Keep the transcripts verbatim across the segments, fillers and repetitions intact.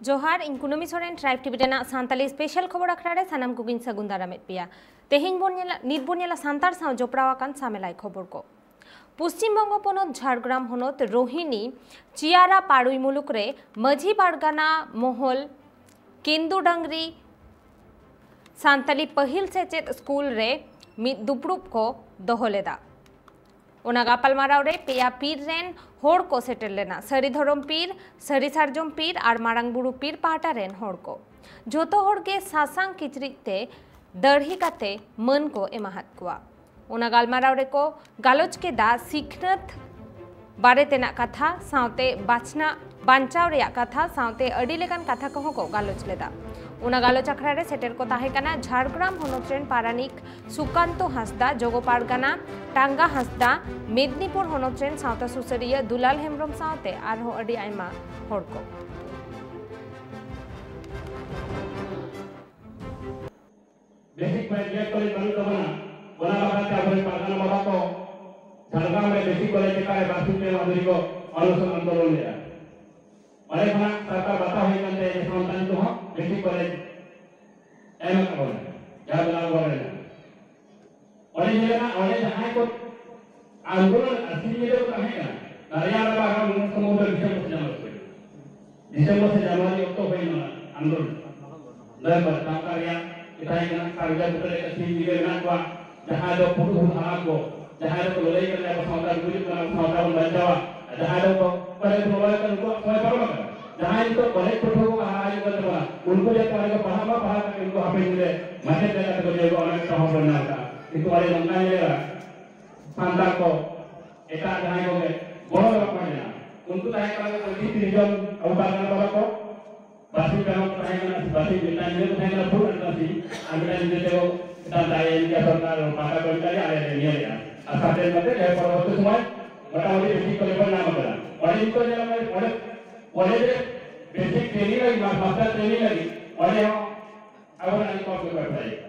ᱡᱚᱦᱟᱨ, ᱤᱧ ᱠᱩᱱᱟᱹᱢᱤ ᱥᱚᱨᱮᱱ, ᱴᱨᱟᱭᱤᱵᱽ ᱴᱤᱵᱷᱤ ᱨᱮᱱᱟᱜ ᱥᱟᱱᱛᱟᱞᱤ ᱥᱯᱮᱥᱟᱞ ᱠᱷᱚᱵᱚᱨ ᱟᱠᱷᱲᱟ ᱨᱮ ᱥᱟᱱᱟᱢ ᱠᱚᱜᱮᱧ ᱥᱟᱹᱜᱩᱱ ᱫᱟᱨᱟᱢᱮᱫ ᱯᱮᱭᱟ᱾ ᱛᱮᱦᱮᱧ ᱵᱚᱱ ᱧᱮᱞᱟ, ᱱᱤᱛ ᱵᱚᱱ ᱧᱮᱞᱟ ᱥᱟᱱᱛᱟᱲ ᱥᱟᱶ ᱡᱚᱯᱲᱟᱣ ᱟᱠᱟᱱ ᱥᱟᱢᱮᱞᱟᱭ ᱠᱷᱚᱵᱚᱨ ᱠᱚ᱾ ᱯᱚᱥᱪᱤᱢ ᱵᱚᱝᱜᱚ ᱯᱚᱱᱚᱛ ᱡᱷᱟᱲᱜᱨᱟᱢ ᱦᱚᱱᱚᱛ ᱨᱳᱦᱤᱱᱤ ᱪᱤᱭᱟᱨᱟ ᱯᱟᱲᱩᱭ ᱢᱩᱞᱩᱠ ᱨᱮ ᱢᱟᱹᱡᱷᱤ ᱯᱟᱨᱜᱟᱱᱟ ᱢᱚᱦᱚᱞ ᱠᱮᱱᱫᱩ ᱰᱟᱝᱨᱤ ᱥᱟᱱᱛᱟᱞᱤ ᱯᱟᱹᱦᱤᱞ ᱥᱮᱪᱮᱫ ᱥᱠᱩᱞ ᱨᱮ ᱢᱤᱫ ᱫᱩᱯᱲᱩᱵ ᱠᱚ ᱫᱚᱦᱚ ᱞᱮᱫᱟ᱾ ᱚᱱᱟ ᱜᱟᱯᱟᱞᱢᱟᱨᱟᱣ ᱨᱮ ᱯᱮᱭᱟ ᱯᱤᱨ ᱨᱮᱱ ᱦᱚᱲ ᱠᱚ ᱥᱮᱴᱮᱨ ᱞᱮᱱᱟ, ᱥᱟᱹᱨᱤ ᱫᱷᱚᱨᱚᱢ ᱯᱤᱨ, ᱥᱟᱹᱨᱤ ᱥᱟᱨᱡᱚᱢ ᱯᱤᱨ ᱟᱨ ᱢᱟᱨᱟᱝ ᱵᱩᱨᱩ ᱯᱤᱨ ᱯᱟᱦᱴᱟ ᱨᱮᱱ ᱦᱚᱲ ᱠᱚ᱾ ᱡᱷᱚᱛᱚ ᱦᱚᱲ ᱜᱮ ᱥᱟᱥᱟᱝ ᱠᱤᱪᱨᱤᱡ ᱛᱮ ᱫᱟᱹᱲᱦᱤ ᱠᱟᱛᱮ ᱢᱟᱹᱱ ᱠᱚ ᱮᱢᱟᱦᱟᱫ ᱠᱚᱣᱟ᱾ ᱚᱱᱟ ᱜᱟᱞᱢᱟᱨᱟᱣ ᱨᱮᱠᱚ ᱜᱟᱞᱚᱪ ᱠᱮᱫᱟ ᱥᱤᱠᱷᱱᱟᱹᱛ ᱵᱟᱨᱮ ᱛᱮᱱᱟᱜ ᱠᱟᱛᱷᱟ ᱥᱟᱶᱛᱮ ᱵᱟᱪᱷᱱᱟᱣ ᱵᱟᱧᱪᱟᱣ ᱨᱮᱭᱟᱜ ᱠᱟᱛᱷᱟ ᱥᱟᱶᱛᱮ ᱟᱹᱰᱤ ᱞᱮᱠᱟᱱ ᱠᱟᱛᱷᱟ ᱠᱚᱦᱚᱸ ᱠᱚ ᱜᱟᱞᱚᱪ ᱞᱮᱫᱟ᱾ ᱚᱱᱟ ᱜᱟᱞᱚᱪ ᱟᱠᱷᱲᱟ ᱨᱮ ᱥᱮᱴᱮᱨ ᱠᱚ ᱛᱟᱦᱮᱸ ᱠᱟᱱᱟ ᱡᱷᱟᱲᱜᱨᱟᱢ ᱦᱚᱱᱚᱛ ᱨᱮᱱ ᱯᱟᱨᱟᱱᱤᱠ ᱥᱩᱠᱟᱱᱛᱚ ᱦᱟᱸᱥᱫᱟ, ᱡᱚᱜᱚ ᱯᱟᱨᱜᱟᱱᱟ ᱴᱟᱝᱜᱟ ᱦᱟᱸᱥᱫᱟ, ᱢᱮᱫᱽᱱᱤᱯᱩᱨ ᱦᱚᱱᱚᱛ ᱨᱮᱱ ᱥᱟᱶᱛᱟ ᱥᱩᱥᱟᱹᱨᱤᱭᱟᱹ ᱫᱩᱞᱟᱞ ᱦᱮᱢᱵᱨᱚᱢ ᱥᱟᱶᱛᱮ ᱟᱨᱦᱚᱸ ᱟᱹᱰᱤ ᱟᱭᱢᱟ ᱦᱚᱲ ᱠᱚ᱾ ᱵᱮᱥᱤᱠ ᱠᱚᱞᱮᱡᱽ ᱵᱟᱹᱱᱩᱜ ᱛᱟᱵᱚᱱᱟ, ᱚᱱᱟ ᱵᱟᱠᱷᱨᱟ ᱛᱮ ᱟᱵᱚᱨᱮᱱ ᱯᱟᱨᱜᱟᱱᱟ ᱵᱟᱵᱟ ᱠᱚ ᱡᱷᱟᱲᱜᱨᱟᱢ ᱨᱮ ᱵᱮᱥᱤᱠ ᱠᱚᱞᱮᱡᱽ ᱪᱮᱛᱟᱱ ᱨᱮ ᱵᱟᱨᱥᱤᱧ ᱯᱮ ᱢᱟᱦᱟ ᱫᱷᱩᱨᱤ ᱠᱚ ᱚᱱᱚᱥᱚᱱ ᱟᱱᱫᱳᱞᱚᱱ ᱞᱮᱫᱟ᱾ ᱚᱸᱰᱮ ᱠᱷᱚᱱᱟᱜ ᱥᱚᱨᱠᱟᱨ ᱵᱟᱛᱟᱣ ᱦᱩᱭ ᱠᱟᱱ ᱛᱟᱭᱟ ᱡᱮ ᱥᱟᱱᱛᱟᱲᱤ ᱠᱚᱦᱚᱸ ᱵᱮᱥᱤᱠ ᱠᱚᱞᱮᱡᱽ ᱮᱢ ᱟᱠᱟᱫ ᱵᱚᱱᱟ, ᱡᱟᱦᱟᱸ ᱫᱚ ᱱᱟᱜ ᱵᱚᱱ ᱨᱮᱱᱟᱜ᱾ ᱚᱸᱰᱮ ᱧᱮᱞᱮᱱᱟ, ᱚᱸᱰᱮ ᱡᱟᱦᱟᱸᱭ ᱠᱚ ᱟᱱᱫᱳᱞᱚᱱ ᱟᱨ ᱥᱤᱧ ᱧᱤᱫᱟᱹ ᱠᱚ ᱛᱟᱦᱮᱸ ᱠᱟᱱᱟ, ᱫᱟᱨᱭᱟ ᱨᱟᱵᱟ ᱟᱨ ᱩᱱ ᱥᱚᱢᱚᱭ ᱫᱚ ᱰᱤᱥᱮᱢᱵᱚᱨ ᱥᱮ ᱡᱟᱱᱩᱣᱟᱨᱤ ᱥᱚᱢᱚᱭ᱾ ᱰᱤᱥᱮᱢᱵᱚᱨ ᱥᱮ ᱡᱟᱱᱩᱣᱟᱨᱤ ᱚᱠᱛᱚ ᱦᱩᱭ ᱞᱮᱱᱟ ᱟᱱᱫᱳᱞᱚᱱ᱾ ᱱᱚᱵᱷᱮᱢᱵᱚᱨ ᱥᱟᱶᱛᱟ ᱨᱮᱭᱟᱜ ᱠᱟᱛᱷᱟ ᱦᱩᱭᱩᱜ ᱠᱟᱱᱟ, ᱥᱟᱨᱡᱟ ᱵᱩᱴᱟᱹ ᱨᱮ ᱥᱤᱧ ᱧᱤᱫᱟᱹ ᱢᱮᱱᱟᱜ ᱠᱚᱣᱟ, ᱡᱟᱦᱟᱸᱭ ᱫᱚ ᱯᱩᱨᱩᱫᱷᱩᱞ ᱦᱟᱲᱟᱢ ᱠᱚ, ᱡᱟᱦᱟᱸᱭ ᱫᱚᱠᱚ ᱞᱟᱹᱲᱦᱟᱹᱭ ᱠᱟᱱᱟ, ᱟᱵᱚ ᱥᱟᱶᱛᱟ ᱰᱩᱵᱩᱡᱚᱜ ᱠᱟᱱᱟ, ᱟᱵᱚ ᱥᱟᱶᱛᱟ ᱵᱚᱱ ᱵᱟᱧᱪᱟᱣᱟ, ᱡᱟᱦᱟᱸᱭ ᱫᱚᱠᱚ ᱠᱚᱞᱮᱡᱽ ᱵᱚᱱ ᱵᱟᱲᱟᱭ ᱠᱟᱱᱟ, ᱩᱱᱠᱩᱣᱟᱜ ᱥᱚᱢᱚᱭ ᱯᱟᱨᱚᱢ ᱟᱠᱟᱱᱟ᱾ ᱡᱟᱦᱟᱸᱭ ᱱᱤᱛᱚᱜ ᱠᱚᱞᱮᱡᱽ ᱯᱟᱹᱴᱷᱩᱣᱟᱹ ᱠᱚ ᱦᱟᱨᱟ ᱦᱤᱡᱩᱜ ᱠᱟᱱ ᱛᱟᱵᱚᱱᱟ, ᱩᱱᱠᱩ ᱡᱟᱛᱮ ᱚᱸᱰᱮ ᱠᱚ ᱯᱟᱲᱦᱟᱜ ᱢᱟ, ᱯᱟᱲᱦᱟᱣ ᱠᱟᱛᱮ ᱩᱱᱠᱩ ᱦᱟᱯᱮᱱ ᱫᱤᱱ ᱨᱮ ᱢᱟᱪᱮᱫ ᱞᱮᱠᱟ ᱛᱮᱠᱚ ᱡᱚᱭᱚᱜᱟ, ᱚᱱᱟ ᱢᱤᱫᱴᱟᱝ ᱦᱚᱨ ᱵᱚᱱ ᱧᱟᱢ ᱠᱟᱜᱼᱟ᱾ ᱠᱤᱱᱛᱩ ᱟᱞᱮ ᱱᱚᱝᱠᱟ ᱧᱮᱞᱚᱜᱼᱟ, ᱥᱟᱱᱛᱟᱲ ᱠᱚ ᱮᱴᱟᱜ ᱡᱟᱦᱟᱸᱭ ᱠᱚᱜᱮ ᱜᱚᱲᱚ ᱫᱚ ᱵᱟᱠᱚ ᱮᱢᱟ᱾ ᱩᱱᱠᱩ ᱛᱟᱦᱮᱸ ᱠᱟᱱᱟ ᱠᱚ ᱯᱚᱸᱭᱛᱨᱤᱥ ᱛᱤᱨᱤᱥ ᱡᱚᱱ ᱟᱵᱚ ᱯᱟᱨᱜᱟᱱᱟ ᱵᱟᱵᱟ ᱠᱚ, ᱵᱟᱥᱤ ᱯᱮᱲᱟ ᱠᱚ ᱛᱟᱦᱮᱸ ᱠᱟᱱᱟ, ᱵᱟᱥᱤ ᱢᱤᱫᱴᱟᱝ ᱧᱤᱫᱟᱹ ᱠᱚ ᱛᱟᱦᱮᱸ ᱠᱟᱱᱟ, ᱯᱷᱩᱞ ᱟᱴ ᱵᱟᱥᱤ, ᱟᱨ ᱢᱤᱫᱴᱟᱝ ᱧᱤᱫᱟᱹ ᱛᱮ ᱥᱮᱛᱟᱜ ᱫᱟᱜ ᱮ ᱮᱢ ᱜᱮᱭᱟ ᱥᱚᱨᱠᱟᱨ, ᱯᱟᱠᱟ ᱠᱚ ᱮᱢ ᱠᱟᱜ ᱞᱮᱭᱟ, ᱟᱞᱮ ᱞᱮ ᱧᱮᱞᱮᱜᱼᱟ᱾ ᱟᱨ ᱥᱟᱛᱮᱨ ᱠᱟᱛᱮ ᱡᱟᱦᱟᱸ ᱯᱚᱨᱚᱵᱚᱨᱛᱤ ᱥᱚᱢᱚᱭ ᱢᱚᱴᱟᱢᱩᱴᱤ ᱵᱮᱥᱤᱠ ᱠᱚᱞᱮᱡᱽ ᱵᱚᱱ ᱧᱟᱢ ᱟᱠᱟᱫᱟ᱾ ᱚᱸᱰᱮ ᱱᱤᱛᱚᱜ ᱧᱮᱞ ᱢᱮ, ᱚᱸᱰᱮ ᱠᱚᱞᱮᱡᱽ ᱨᱮ ᱵᱮᱥᱤᱠ ᱴᱨᱮᱱᱤᱝ ᱞᱟᱹᱜᱤᱫ, ᱢᱟ-, ᱢᱟᱥᱴᱟᱨ ᱴᱨᱮᱱᱤᱝ ᱞᱟᱹᱜᱤᱫ ᱚᱸᱰᱮ ᱦᱚᱸ ᱟᱵᱚᱨᱮᱱ ᱟᱹᱰᱤ ᱠᱚᱢ ᱜᱮᱠᱚ ᱮᱯᱞᱟᱭ ᱮᱫᱟ᱾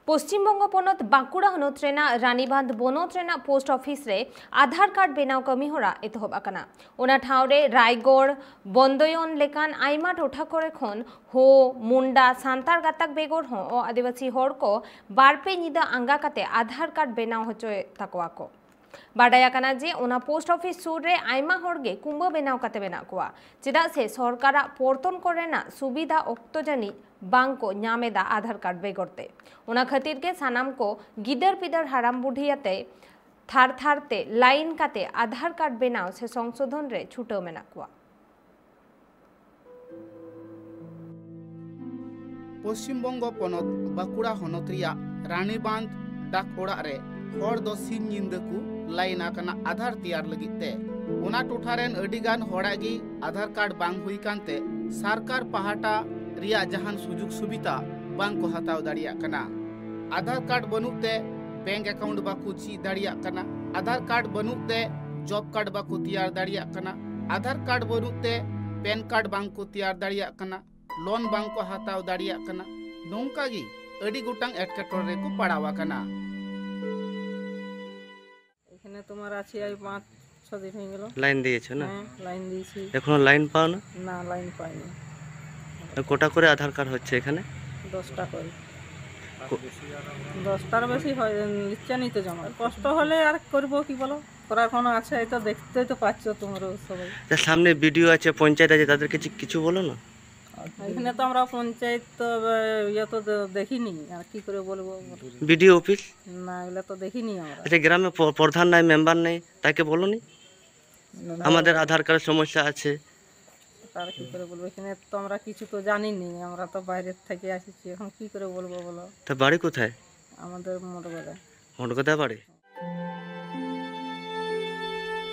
ᱯᱚᱥᱪᱤᱢ ᱵᱚᱝᱜᱚ ᱯᱚᱱᱚᱛ ᱵᱟᱸᱠᱩᱲᱟ ᱦᱚᱱᱚᱛ ᱨᱮᱱᱟᱜ ᱨᱟᱱᱤᱵᱟᱸᱫᱷ ᱵᱚᱱᱚᱛ ᱨᱮᱱᱟᱜ ᱯᱳᱥᱴ ᱚᱯᱷᱤᱥ ᱨᱮ ᱟᱫᱷᱟᱨ ᱠᱟᱨᱰ ᱵᱮᱱᱟᱣ ᱠᱟᱹᱢᱤ ᱦᱚᱨᱟ ᱮᱛᱚᱦᱚᱵ ᱟᱠᱟᱱᱟ᱾ ᱚᱱᱟ ᱴᱷᱟᱶ ᱨᱮ ᱨᱟᱭᱜᱚᱲ, ᱵᱚᱱᱫᱚᱭᱚᱱ ᱞᱮᱠᱟᱱ ᱟᱭᱢᱟ ᱴᱚᱴᱷᱟ ᱠᱚᱨᱮ ᱠᱷᱚᱱ ᱦᱳ, ᱢᱩᱱᱰᱟ, ᱥᱟᱱᱛᱟᱲ ᱜᱟᱛᱟᱠ ᱵᱮᱜᱚᱨ ᱦᱚᱸ ᱟᱹᱫᱤᱵᱟᱹᱥᱤ ᱦᱚᱲ ᱠᱚ ᱵᱟᱨ ᱯᱮ ᱧᱤᱫᱟᱹ ᱟᱸᱜᱟ ᱠᱟᱛᱮ ᱟᱫᱷᱟᱨ ᱠᱟᱨᱰ ᱵᱮᱱᱟᱣ ᱦᱚᱪᱚᱭᱮᱫ ᱛᱟᱠᱚᱣᱟ ᱠᱚ᱾ ᱵᱟᱰᱟᱭ ᱟᱠᱟᱱᱟ ᱡᱮ ᱚᱱᱟ ᱯᱳᱥᱴ ᱚᱯᱷᱤᱥ ᱥᱩᱨ ᱨᱮ ᱟᱭᱢᱟ ᱦᱚᱲ ᱜᱮ ᱠᱩᱢᱵᱟᱹ ᱵᱮᱱᱟᱣ ᱠᱟᱛᱮ ᱢᱮᱱᱟᱜ ᱠᱚᱣᱟ, ᱪᱮᱫᱟᱜ ᱥᱮ ᱥᱚᱨᱠᱟᱨᱟᱜ ᱯᱚᱨᱛᱚᱱ ᱠᱚᱨᱮᱱᱟᱜ ᱥᱩᱵᱤᱫᱷᱟ ᱚᱠᱛᱚ ᱡᱟᱹᱱᱤᱡ ᱵᱟᱝ ᱠᱚ ᱧᱟᱢ ᱮᱫᱟ ᱟᱫᱷᱟᱨ ᱠᱟᱨᱰ ᱵᱮᱜᱚᱨ ᱛᱮ᱾ ᱚᱱᱟ ᱠᱷᱟᱹᱛᱤᱨ ᱜᱮ ᱥᱟᱱᱟᱢ ᱠᱚ ᱜᱤᱫᱟᱹᱨ ᱯᱤᱫᱟᱹᱨ ᱦᱟᱲᱟᱢ ᱵᱩᱰᱷᱤ ᱟᱛᱮ ᱛᱷᱟᱨ ᱛᱷᱟᱨ ᱛᱮ ᱞᱟᱭᱤᱱ ᱠᱟᱛᱮ ᱟᱫᱷᱟᱨ ᱠᱟᱨᱰ ᱵᱮᱱᱟᱣ ᱥᱮ ᱥᱚᱝᱥᱳᱫᱷᱚᱱ ᱨᱮ ᱪᱷᱩᱴᱟᱹᱣ ᱢᱮᱱᱟᱜ ᱠᱚᱣᱟ᱾ ᱯᱚᱥᱪᱤᱢ ᱵᱚᱝᱜᱚ ᱯᱚᱱᱚᱛ ᱵᱟᱸᱠᱩᱲᱟ ᱦᱚᱱᱚᱛ ᱨᱮᱭᱟᱜ ᱨᱟᱱᱤᱵᱟᱸᱫᱷ ᱰᱟᱠ ᱚᱲᱟᱜ ᱨᱮ ᱦᱚᱲ ᱫᱚ ᱥᱤᱧ ᱧᱤᱫᱟᱹ ᱠᱚ ᱞᱟᱭᱤᱱ ᱟᱠᱟᱱᱟ ᱟᱫᱷᱟᱨ ᱛᱮᱭᱟᱨ ᱞᱟᱹᱜᱤᱫ ᱛᱮ᱾ ᱚᱱᱟ ᱴᱚᱴᱷᱟ ᱨᱮᱱ ᱟᱹᱰᱤ ᱜᱟᱱ ᱦᱚᱲᱟᱜ ᱜᱮ ᱟᱫᱷᱟᱨ ᱠᱟᱨᱰ ᱵᱟᱝ ᱦᱩᱭ ᱠᱟᱱᱛᱮ ᱥᱚᱨᱠᱟᱨ ᱯᱟᱦᱴᱟ ᱨᱮᱭᱟᱜ ᱡᱟᱦᱟᱱ ᱥᱩᱡᱳᱜᱽ ᱥᱩᱵᱤᱫᱷᱟ ᱵᱟᱝ ᱠᱚ ᱦᱟᱛᱟᱣ ᱫᱟᱲᱮᱭᱟᱜ ᱠᱟᱱᱟ᱾ ᱟᱫᱷᱟᱨ ᱠᱟᱨᱰ ᱵᱟᱹᱱᱩᱜ ᱛᱮ ᱵᱮᱝᱠ ᱮᱠᱟᱣᱩᱱᱴ ᱵᱟᱠᱚ ᱡᱷᱤᱡ ᱫᱟᱲᱮᱭᱟᱜ ᱠᱟᱱᱟ, ᱟᱫᱷᱟᱨ ᱠᱟᱨᱰ ᱵᱟᱹᱱᱩᱜ ᱛᱮ ᱡᱚᱵ ᱠᱟᱨᱰ ᱵᱟᱠᱚ ᱛᱮᱭᱟᱨ ᱫᱟᱲᱮᱭᱟᱜ ᱠᱟᱱᱟ, ᱟᱫᱷᱟᱨ ᱠᱟᱨᱰ ᱵᱟᱹᱱᱩᱜ ᱛᱮ ᱯᱮᱱ ᱠᱟᱨᱰ ᱵᱟᱝ ᱠᱚ ᱛᱮᱭᱟᱨ ᱫᱟᱲᱮᱭᱟᱜ ᱠᱟᱱᱟ, ᱞᱳᱱ ᱵᱟᱝ ᱠᱚ ᱦᱟᱛᱟᱣ ᱫᱟᱲᱮᱭᱟᱜ ᱠᱟᱱᱟ᱾ ᱱᱚᱝᱠᱟ ᱜᱮ ᱟᱹᱰᱤ ᱜᱚᱴᱟᱝ ᱮᱴᱠᱮᱴᱚᱬᱮ ᱨᱮᱠᱚ ᱯᱟᱲᱟᱣ ᱟᱠᱟᱱᱟ᱾ এখানে তোমার আছি এই পাঁচ ছ দিন হয়ে গেল। লাইন দিয়েছো না? হ্যাঁ, লাইন দিয়েছি। এখনো লাইন পাও না? না, লাইন পাইনি। কটা করে আধার কার্ড হচ্ছে এখানে? দশটা করে। কো- দশটার বেশি হয়, নিচ্ছে নি তো জমা। কষ্ট হলে আর করবো কি বলো? করার কোনো আছে, এই তো দেখতেই তো পাচ্ছ তোমরাও সবাই। তা সামনে বিডিও আছে, পঞ্চায়েত আছে, তাদেরকে কিছু, কিছু বলো না। এখানে তো আমরা পঞ্চায়েত তো, আহ, ইয়ে তো দে-, দেখিনি, আর কি করে বলবো বলো? BDO office? না, এগুলো তো দেখিনি আমরা। আচ্ছা, গ্রামে প-, প্রধান নাই, মেম্বার নেই, তাকে বলো নি? না। আমাদের আধার কার্ডের সমস্যা আছে। তার কি করে বলবো? এখানে তো আমরা কিছু তো জানি নি, আমরা তো বাইরের থেকে এসেছি, এখন কি করে বলবো বলো? তা বাড়ি কোথায়? আমাদের মোটগদা। মোটগদা বাড়ি?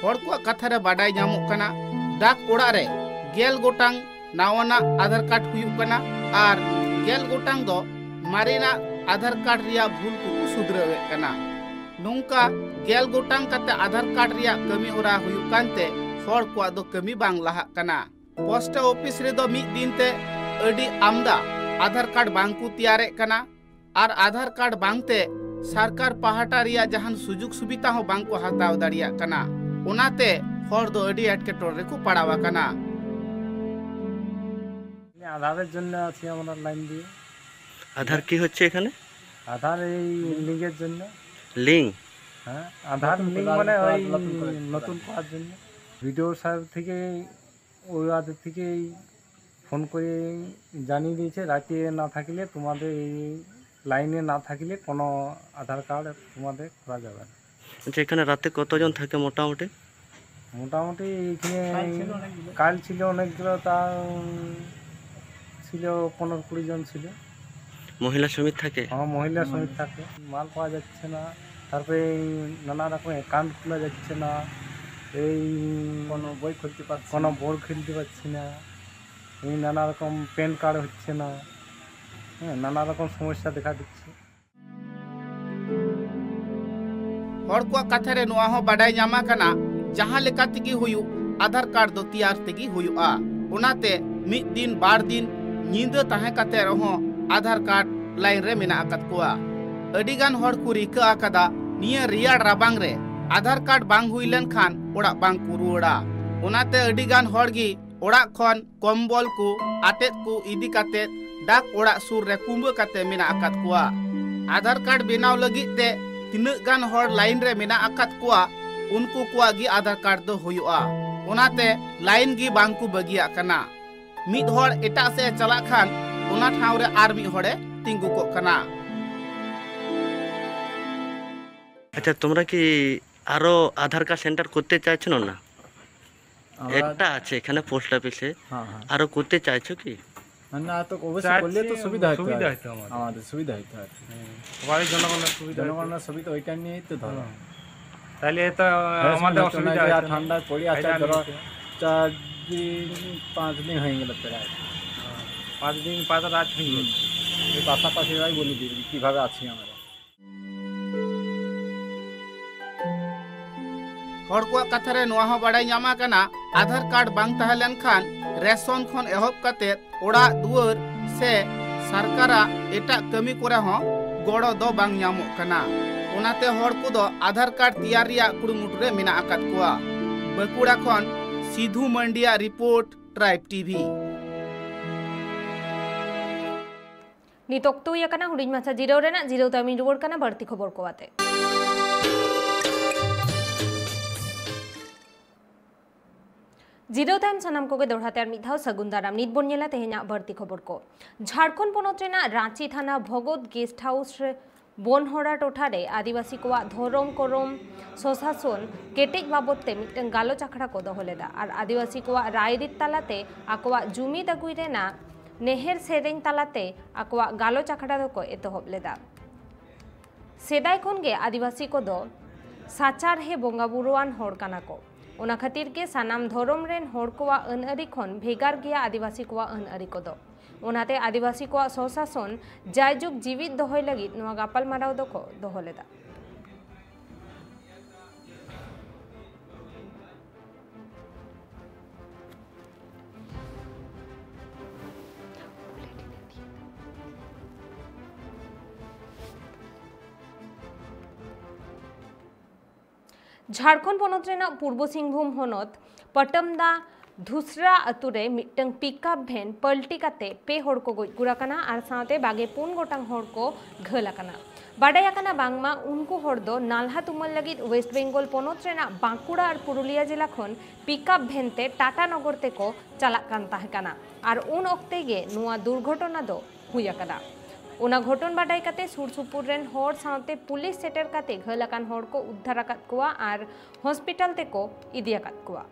ᱦᱚᱲ ᱠᱚᱣᱟᱜ ᱠᱟᱛᱷᱟ ᱨᱮ ᱵᱟᱰᱟᱭ ᱧᱟᱢᱚᱜ ᱠᱟᱱᱟ, ᱰᱟᱠ ᱚᱲᱟᱜ ᱨᱮ ᱜᱮᱞ ᱜᱚᱴᱟᱝ ᱱᱟᱣᱟᱱᱟᱜ ᱟᱫᱷᱟᱨ ᱠᱟᱨᱰ ᱦᱩᱭᱩᱜ ᱠᱟᱱᱟ ᱟᱨ ᱜᱮᱞ ᱜᱚᱴᱟᱝ ᱫᱚ ᱢᱟᱨᱮᱱᱟᱜ ᱟᱫᱷᱟᱨ ᱠᱟᱨᱰ ᱨᱮᱭᱟᱜ ᱵᱷᱩᱞ ᱠᱚᱠᱚ ᱥᱩᱫᱷᱨᱟᱹᱣᱮᱫ ᱠᱟᱱᱟ᱾ ᱱᱚᱝᱠᱟ ᱜᱮᱞ ᱜᱚᱴᱟᱝ ᱠᱟᱛᱮ ᱟᱫᱷᱟᱨ ᱠᱟᱨᱰ ᱨᱮᱭᱟᱜ ᱠᱟᱹᱢᱤ ᱦᱚᱨᱟ ᱦᱩᱭᱩᱜ ᱠᱟᱱᱛᱮ ᱦᱚᱲ ᱠᱚᱣᱟᱜ ᱫᱚ ᱠᱟᱹᱢᱤ ᱵᱟᱝ ᱞᱟᱦᱟᱜ ᱠᱟᱱᱟ᱾ ᱯᱳᱥᱴ ᱚᱯᱷᱤᱥ ᱨᱮᱫᱚ ᱢᱤᱫ ᱫᱤᱱ ᱛᱮ ᱟᱹᱰᱤ ᱟᱢᱫᱟ ᱟᱫᱷᱟᱨ ᱠᱟᱨᱰ ᱵᱟᱝ ᱠᱚ ᱛᱮᱭᱟᱨᱮᱫ ᱠᱟᱱᱟ᱾ ᱟᱨ ᱟᱫᱷᱟᱨ ᱠᱟᱨᱰ ᱵᱟᱝᱛᱮ ᱥᱚᱨᱠᱟᱨ ᱯᱟᱦᱴᱟ ᱨᱮᱭᱟᱜ ᱡᱟᱦᱟᱱ ᱥᱩᱡᱳᱜᱽ ᱥᱩᱵᱤᱫᱷᱟ ᱦᱚᱸ ᱵᱟᱝ ᱠᱚ ᱦᱟᱛᱟᱣ ᱫᱟᱲᱮᱭᱟᱜ ᱠᱟᱱᱟ᱾ ᱚᱱᱟᱛᱮ ᱦᱚᱲ ᱫᱚ ᱟᱹᱰᱤ ᱮᱴᱠᱮᱴᱚᱬᱮ ᱨᱮᱠᱚ ᱯᱟᱲᱟᱣ ᱟᱠᱟᱱᱟ᱾ আধারের জন্য আছি আমরা লাইন দিয়ে। আধার কি হচ্ছে এখানে? আধার এই লিঙ্কের জন্য। লিঙ্ক? হ্যাঁ, আধার লিঙ্ক মানে ওই নতুন করার জন্য। বিডিও সাহেব থেকে ওই আগে থেকেই ফোন করে জানিয়ে দিয়েছে, রাতে না থাকলে তোমাদের এই লাইনে না থাকলে কোনো আধার কার্ড তোমাদের করা যাবে না। আচ্ছা, এখানে রাতে কতজন থাকে মোটামুটি? মোটামুটি এখানে কাল ছিল অনেকগুলো। কাল ছিল অনেকগুলো, তা ছিল পনেরো কুড়ি জন ছিল। মহিলা সমিতি থাকে? হ্যাঁ, মহিলা সমিতি থাকে। মাল পাওয়া যাচ্ছে না, তারপরে এই নানা রকম অ্যাকাউন্ট খোলা যাচ্ছে না, এই কোনো বই খুলতে পারছি কোনো না। বই খুলতে পারছি না, এই নানা রকম প্যান কার্ড হচ্ছে না, হ্যাঁ, নানা রকম সমস্যা দেখা দিচ্ছে। ᱦᱚᱲ ᱠᱚᱣᱟᱜ ᱠᱟᱛᱷᱟ ᱨᱮ ᱱᱚᱣᱟ ᱦᱚᱸ ᱵᱟᱰᱟᱭ ᱧᱟᱢ ᱟᱠᱟᱱᱟ, ᱡᱟᱦᱟᱸ ᱞᱮᱠᱟ ᱛᱮᱜᱮ ᱦᱩᱭᱩᱜ, ᱟᱫᱷᱟᱨ ᱠᱟᱨᱰ ᱫᱚ ᱛᱮᱭᱟᱨ ᱛᱮᱜᱮ ᱦᱩᱭᱩᱜᱼᱟ᱾ ᱚᱱᱟᱛᱮ ᱢᱤᱫ ᱫᱤᱱ ᱵᱟᱨ ᱫᱤᱱ ᱧᱤᱫᱟᱹ ᱛᱟᱦᱮᱸ ᱠᱟᱛᱮ ᱨᱮᱦᱚᱸ ᱟᱫᱷᱟᱨ ᱠᱟᱨᱰ ᱞᱟᱭᱤᱱ ᱨᱮ ᱢᱮᱱᱟᱜ ᱟᱠᱟᱫ ᱠᱚᱣᱟ᱾ ᱟᱹᱰᱤ ᱜᱟᱱ ᱦᱚᱲ ᱠᱚ ᱨᱤᱠᱟᱹ ᱟᱠᱟᱫᱟ, ᱱᱤᱭᱟᱹ ᱨᱮᱭᱟᱲ ᱨᱟᱵᱟᱝ ᱨᱮ ᱟᱫᱷᱟᱨ ᱠᱟᱨᱰ ᱵᱟᱝ ᱦᱩᱭ ᱞᱮᱱᱠᱷᱟᱱ ᱚᱲᱟᱜ ᱵᱟᱝ ᱠᱚ ᱨᱩᱣᱟᱹᱲᱟ᱾ ᱚᱱᱟᱛᱮ ᱟᱹᱰᱤ ᱜᱟᱱ ᱦᱚᱲ ᱜᱮ ᱚᱲᱟᱜ ᱠᱷᱚᱱ ᱠᱚᱢᱵᱚᱞ ᱠᱚ ᱟᱛᱮᱫ ᱠᱚ ᱤᱫᱤ ᱠᱟᱛᱮᱫ ᱰᱟᱠ ᱚᱲᱟᱜ ᱥᱩᱨ ᱨᱮ ᱠᱩᱢᱵᱟᱹ ᱠᱟᱛᱮ ᱢᱮᱱᱟᱜ ᱟᱠᱟᱫ ᱠᱚᱣᱟ᱾ ᱟᱫᱷᱟᱨ ᱠᱟᱨᱰ ᱵᱮᱱᱟᱣ ᱞᱟᱹᱜᱤᱫ ᱛᱮ ᱛᱤᱱᱟᱹᱜ ᱜᱟᱱ ᱦᱚᱲ ᱞᱟᱭᱤᱱ ᱨᱮ ᱢᱮᱱᱟᱜ ᱟᱠᱟᱫ ᱠᱚᱣᱟ, ᱩᱱᱠᱩ ᱠᱚᱣᱟᱜ ᱜᱮ ᱟᱫᱷᱟᱨ ᱠᱟᱨᱰ ᱫᱚ ᱦᱩᱭᱩᱜᱼᱟ᱾ ᱚᱱᱟᱛᱮ ᱞᱟᱭᱤᱱ ᱜᱮ ᱵᱟᱝ ᱠᱚ ᱵᱟᱹᱜᱤᱭᱟᱜ ᱠᱟᱱᱟ᱾ ᱢᱤᱫ ᱦᱚᱲ ᱮᱴᱟᱜ ᱥᱮᱫ ᱮ ᱪᱟᱞᱟᱜ ᱠᱷᱟᱱ, ᱚᱱᱟ ᱴᱷᱟᱶ ᱨᱮ ᱟᱨ ᱢᱤᱫ ᱦᱚᱲᱮ ᱛᱤᱸᱜᱩ ᱠᱚᱜ ᱠᱟᱱᱟ᱾ আচ্ছা, তোমরা কি আরো আধার কার্ড সেন্টার করতে চাইছো না? আমরা একটা আছে এখানে পোস্ট অফিসে। হ্যাঁ, হ্যাঁ। আরো করতে চাইছো কি? না, না, তো অবশ্যই করলে তো চাচ্ছি, সুবিধা হতো সুবিধা আর কি। হতো আমাদের। আমাদের সুবিধা হতো আর কি। হুম। সবারই জনগণের সুবিধা হতো। জনগণের সুবিধা ওইটা নিয়েই তো ধরো। হুম। তাহলে তো হ্যাঁ, আমাদের শুনে তো অসুবিধা না যে হতো না। ঠান্ডায় পড়ে আছে, ফায়দা ধরো নিতে। চার দিন, পাঁচ দিন হয়ে গেল প্রায়। হুম। পাঁচ দিন, পাঁচ রাত হয়ে গেল। হুম। এই পাশাপাশি ভাই বলে দিবি কিভাবে আছি আমরা। ᱦᱚᱲ ᱠᱚᱣᱟᱜ ᱠᱟᱛᱷᱟ ᱨᱮ ᱱᱚᱣᱟ ᱦᱚᱸ ᱵᱟᱲᱟᱭ ᱧᱟᱢ ᱟᱠᱟᱱᱟ, ᱟᱫᱷᱟᱨ ᱠᱟᱨᱰ ᱵᱟᱝ ᱛᱟᱦᱮᱸ ᱞᱮᱱᱠᱷᱟᱱ ᱨᱮᱥᱚᱱ ᱠᱷᱚᱱ ᱮᱦᱚᱵ ᱠᱟᱛᱮ ᱚᱲᱟᱜ ᱫᱩᱣᱟᱹᱨ ᱥᱮ ᱥᱚᱨᱠᱟᱨᱟᱜ ᱮᱴᱟᱜ ᱠᱟᱹᱢᱤ ᱠᱚᱨᱮ ᱦᱚᱸ ᱜᱚᱲᱚ ᱫᱚ ᱵᱟᱝ ᱧᱟᱢᱚᱜ ᱠᱟᱱᱟ᱾ ᱚᱱᱟᱛᱮ ᱦᱚᱲ ᱠᱚᱫᱚ ᱟᱫᱷᱟᱨ ᱠᱟᱨᱰ ᱛᱮᱭᱟᱨ ᱨᱮᱭᱟᱜ ᱠᱩᱨᱩᱢᱩᱴᱩ ᱨᱮ ᱢᱮᱱᱟᱜ ᱟᱠᱟᱫ ᱠᱚᱣᱟ᱾ ᱵᱟᱸᱠᱩᱲᱟ ᱠᱷᱚᱱ ᱥᱤᱫᱷᱩ ᱢᱟᱱᱰᱤᱭᱟᱜ ᱨᱤᱯᱳᱨᱴ, ᱴᱨᱟᱭᱤᱵᱽ ᱴᱤᱵᱷᱤ᱾ ᱱᱤᱛ ᱚᱠᱛᱚ ᱦᱩᱭ ᱟᱠᱟᱱᱟ ᱦᱩᱰᱤᱧ ᱢᱟᱪᱷᱟ ᱡᱤᱨᱟᱹᱣ ᱨᱮᱱᱟᱜ᱾ ᱡᱤᱨᱟᱹᱣ ᱛᱟᱭᱚᱢᱤᱧ ᱨᱩᱣᱟᱹᱲ ᱠᱟᱱᱟ ᱵᱟᱹᱲᱛᱤ ᱠᱷᱚᱵᱚᱨ ᱠᱚ ᱟᱛᱮ᱾ ᱡᱤᱨᱟᱹᱣ ᱛᱟᱭᱚᱢ ᱥᱟᱱᱟᱢ ᱠᱚᱜᱮ ᱫᱚᱦᱲᱟ ᱛᱮ ᱟᱨ ᱢᱤᱫ ᱫᱷᱟᱣ ᱥᱟᱹᱜᱩᱱ ᱫᱟᱨᱟᱢ᱾ ᱱᱤᱛ ᱵᱚᱱ ᱧᱮᱞᱟ ᱛᱮᱦᱮᱧᱟᱜ ᱵᱟᱹᱲᱛᱤ ᱠᱷᱚᱵᱚᱨ ᱠᱚ᱾ ᱡᱷᱟᱲᱠᱷᱚᱸᱰ ᱯᱚᱱᱚᱛ ᱨᱮᱱᱟᱜ ᱨᱟᱸᱪᱤ ᱛᱷᱟᱱᱟ ᱵᱷᱚᱜᱚᱛ ᱜᱮᱥᱴ ᱦᱟᱣᱩᱥ ᱨᱮ ᱵᱚᱱᱦᱚᱲᱟ ᱴᱚᱴᱷᱟ ᱨᱮ ᱟᱹᱫᱤᱵᱟᱹᱥᱤ ᱠᱚᱣᱟᱜ ᱫᱷᱚᱨᱚᱢ ᱠᱚᱨᱚᱢ ᱥᱚᱥᱟᱥᱚᱱ ᱠᱮᱴᱮᱡ ᱵᱟᱵᱚᱫ ᱛᱮ ᱢᱤᱫᱴᱟᱝ ᱜᱟᱞᱚᱪ ᱟᱠᱷᱲᱟ ᱠᱚ ᱫᱚᱦᱚ ᱞᱮᱫᱟ ᱟᱨ ᱟᱹᱫᱤᱵᱟᱹᱥᱤ ᱠᱚᱣᱟᱜ ᱨᱟᱭᱨᱤᱛ ᱛᱟᱞᱟᱛᱮ ᱟᱠᱚᱣᱟᱜ ᱡᱩᱢᱤᱫ ᱟᱹᱜᱩᱭ ᱨᱮᱱᱟᱜ ᱱᱮᱦᱮᱨ ᱥᱮᱨᱮᱧ ᱛᱟᱞᱟᱛᱮ ᱟᱠᱚᱣᱟᱜ ᱜᱟᱞᱚᱪ ᱟᱠᱷᱲᱟ ᱫᱚᱠᱚ ᱮᱛᱚᱦᱚᱵ ᱞᱮᱫᱟ᱾ ᱥᱮᱫᱟᱭ ᱠᱷᱚᱱ ᱜᱮ ᱟᱹᱫᱤᱵᱟᱹᱥᱤ ᱠᱚᱫᱚ ᱥᱟᱪᱟᱨᱦᱮ ᱵᱚᱸᱜᱟ ᱵᱩᱨᱩᱣᱟᱱ ᱦᱚᱲ ᱠᱟᱱᱟ ᱠᱚ᱾ ᱚᱱᱟ ᱠᱷᱟᱹᱛᱤᱨ ᱜᱮ ᱥᱟᱱᱟᱢ ᱫᱷᱚᱨᱚᱢ ᱨᱮᱱ ᱦᱚᱲ ᱠᱚᱣᱟᱜ ᱟᱹᱱ ᱟᱹᱨᱤ ᱠᱷᱚᱱ ᱵᱷᱮᱜᱟᱨ ᱜᱮᱭᱟ ᱟᱹᱫᱤᱵᱟᱹᱥᱤ ᱠᱚᱣᱟᱜ ᱟᱹᱱ ᱟᱹᱨᱤ ᱠᱚᱫᱚ᱾ ᱚᱱᱟᱛᱮ ᱟᱹᱫᱤᱵᱟᱹᱥᱤ ᱠᱚᱣᱟᱜ ᱥᱚᱥᱟᱥᱚᱱ ᱡᱟᱭᱡᱩᱜᱽ ᱡᱤᱣᱤᱫ ᱫᱚᱦᱚᱭ ᱞᱟᱹᱜᱤᱫ ᱱᱚᱣᱟ ᱜᱟᱯᱟᱞᱢᱟᱨᱟᱣ ᱫᱚᱠᱚ ᱫᱚᱦᱚ ᱞᱮᱫᱟ᱾ ᱡᱷᱟᱲᱠᱷᱚᱸᱰ ᱯᱚᱱᱚᱛ ᱨᱮᱱᱟᱜ ᱯᱩᱨᱵᱚ ᱥᱤᱝᱵᱷᱩᱢ ᱦᱚᱱᱚᱛ ᱯᱟᱴᱟᱢᱫᱟ ᱫᱷᱩᱥᱨᱟ ᱟᱛᱳ ᱨᱮ ᱢᱤᱫᱴᱟᱝ ᱯᱤᱠᱟᱯ ᱵᱷᱮᱱ ᱯᱟᱞᱴᱤ ᱠᱟᱛᱮ ᱯᱮ ᱦᱚᱲ ᱠᱚ ᱜᱚᱡ ᱜᱩᱨ ᱟᱠᱟᱱᱟ ᱟᱨ ᱥᱟᱶᱛᱮ ᱵᱟᱜᱮ ᱯᱩᱱ ᱜᱚᱴᱟᱝ ᱦᱚᱲ ᱠᱚ ᱜᱷᱟᱹᱞ ᱟᱠᱟᱱᱟ᱾ ᱵᱟᱰᱟᱭ ᱟᱠᱟᱱᱟ ᱵᱟᱝᱢᱟ ᱩᱱᱠᱩ ᱦᱚᱲ ᱫᱚ ᱱᱟᱞᱦᱟ ᱛᱩᱢᱟᱹᱞ ᱞᱟᱹᱜᱤᱫ ᱣᱮᱥᱴ ᱵᱮᱝᱜᱚᱞ ᱯᱚᱱᱚᱛ ᱨᱮᱱᱟᱜ ᱵᱟᱸᱠᱩᱲᱟ ᱟᱨ ᱯᱩᱨᱩᱞᱤᱭᱟ ᱡᱮᱞᱟ ᱠᱷᱚᱱ ᱯᱤᱠᱟᱯ ᱵᱷᱮᱱ ᱛᱮ ᱴᱟᱴᱟ ᱱᱚᱜᱚᱨ ᱛᱮᱠᱚ ᱪᱟᱞᱟᱜ ᱠᱟᱱ ᱛᱟᱦᱮᱸ ᱠᱟᱱᱟ ᱟᱨ ᱩᱱ ᱚᱠᱛᱮ ᱜᱮ ᱱᱚᱣᱟ ᱫᱩᱨᱜᱷᱚᱴᱚᱱᱟ ᱫᱚ ᱦᱩᱭ ᱟᱠᱟᱱᱟ᱾ ᱚᱱᱟ ᱜᱷᱚᱴᱚᱱ ᱵᱟᱰᱟᱭ ᱠᱟᱛᱮ ᱥᱩᱨ ᱥᱩᱯᱩᱨ ᱨᱮᱱ ᱦᱚᱲ ᱥᱟᱶᱛᱮ ᱯᱩᱞᱤᱥ ᱥᱮᱴᱮᱨ ᱠᱟᱛᱮ ᱜᱷᱟᱹᱞ ᱟᱠᱟᱱ ᱦᱚᱲ ᱠᱚ ᱩᱫᱽᱫᱷᱟᱨ ᱟᱠᱟᱫ ᱠᱚᱣᱟ ᱟᱨ ᱦᱚᱥᱯᱤᱴᱟᱞ ᱛᱮᱠᱚ ᱤᱫᱤ ᱟᱠᱟᱫ ᱠᱚᱣᱟ᱾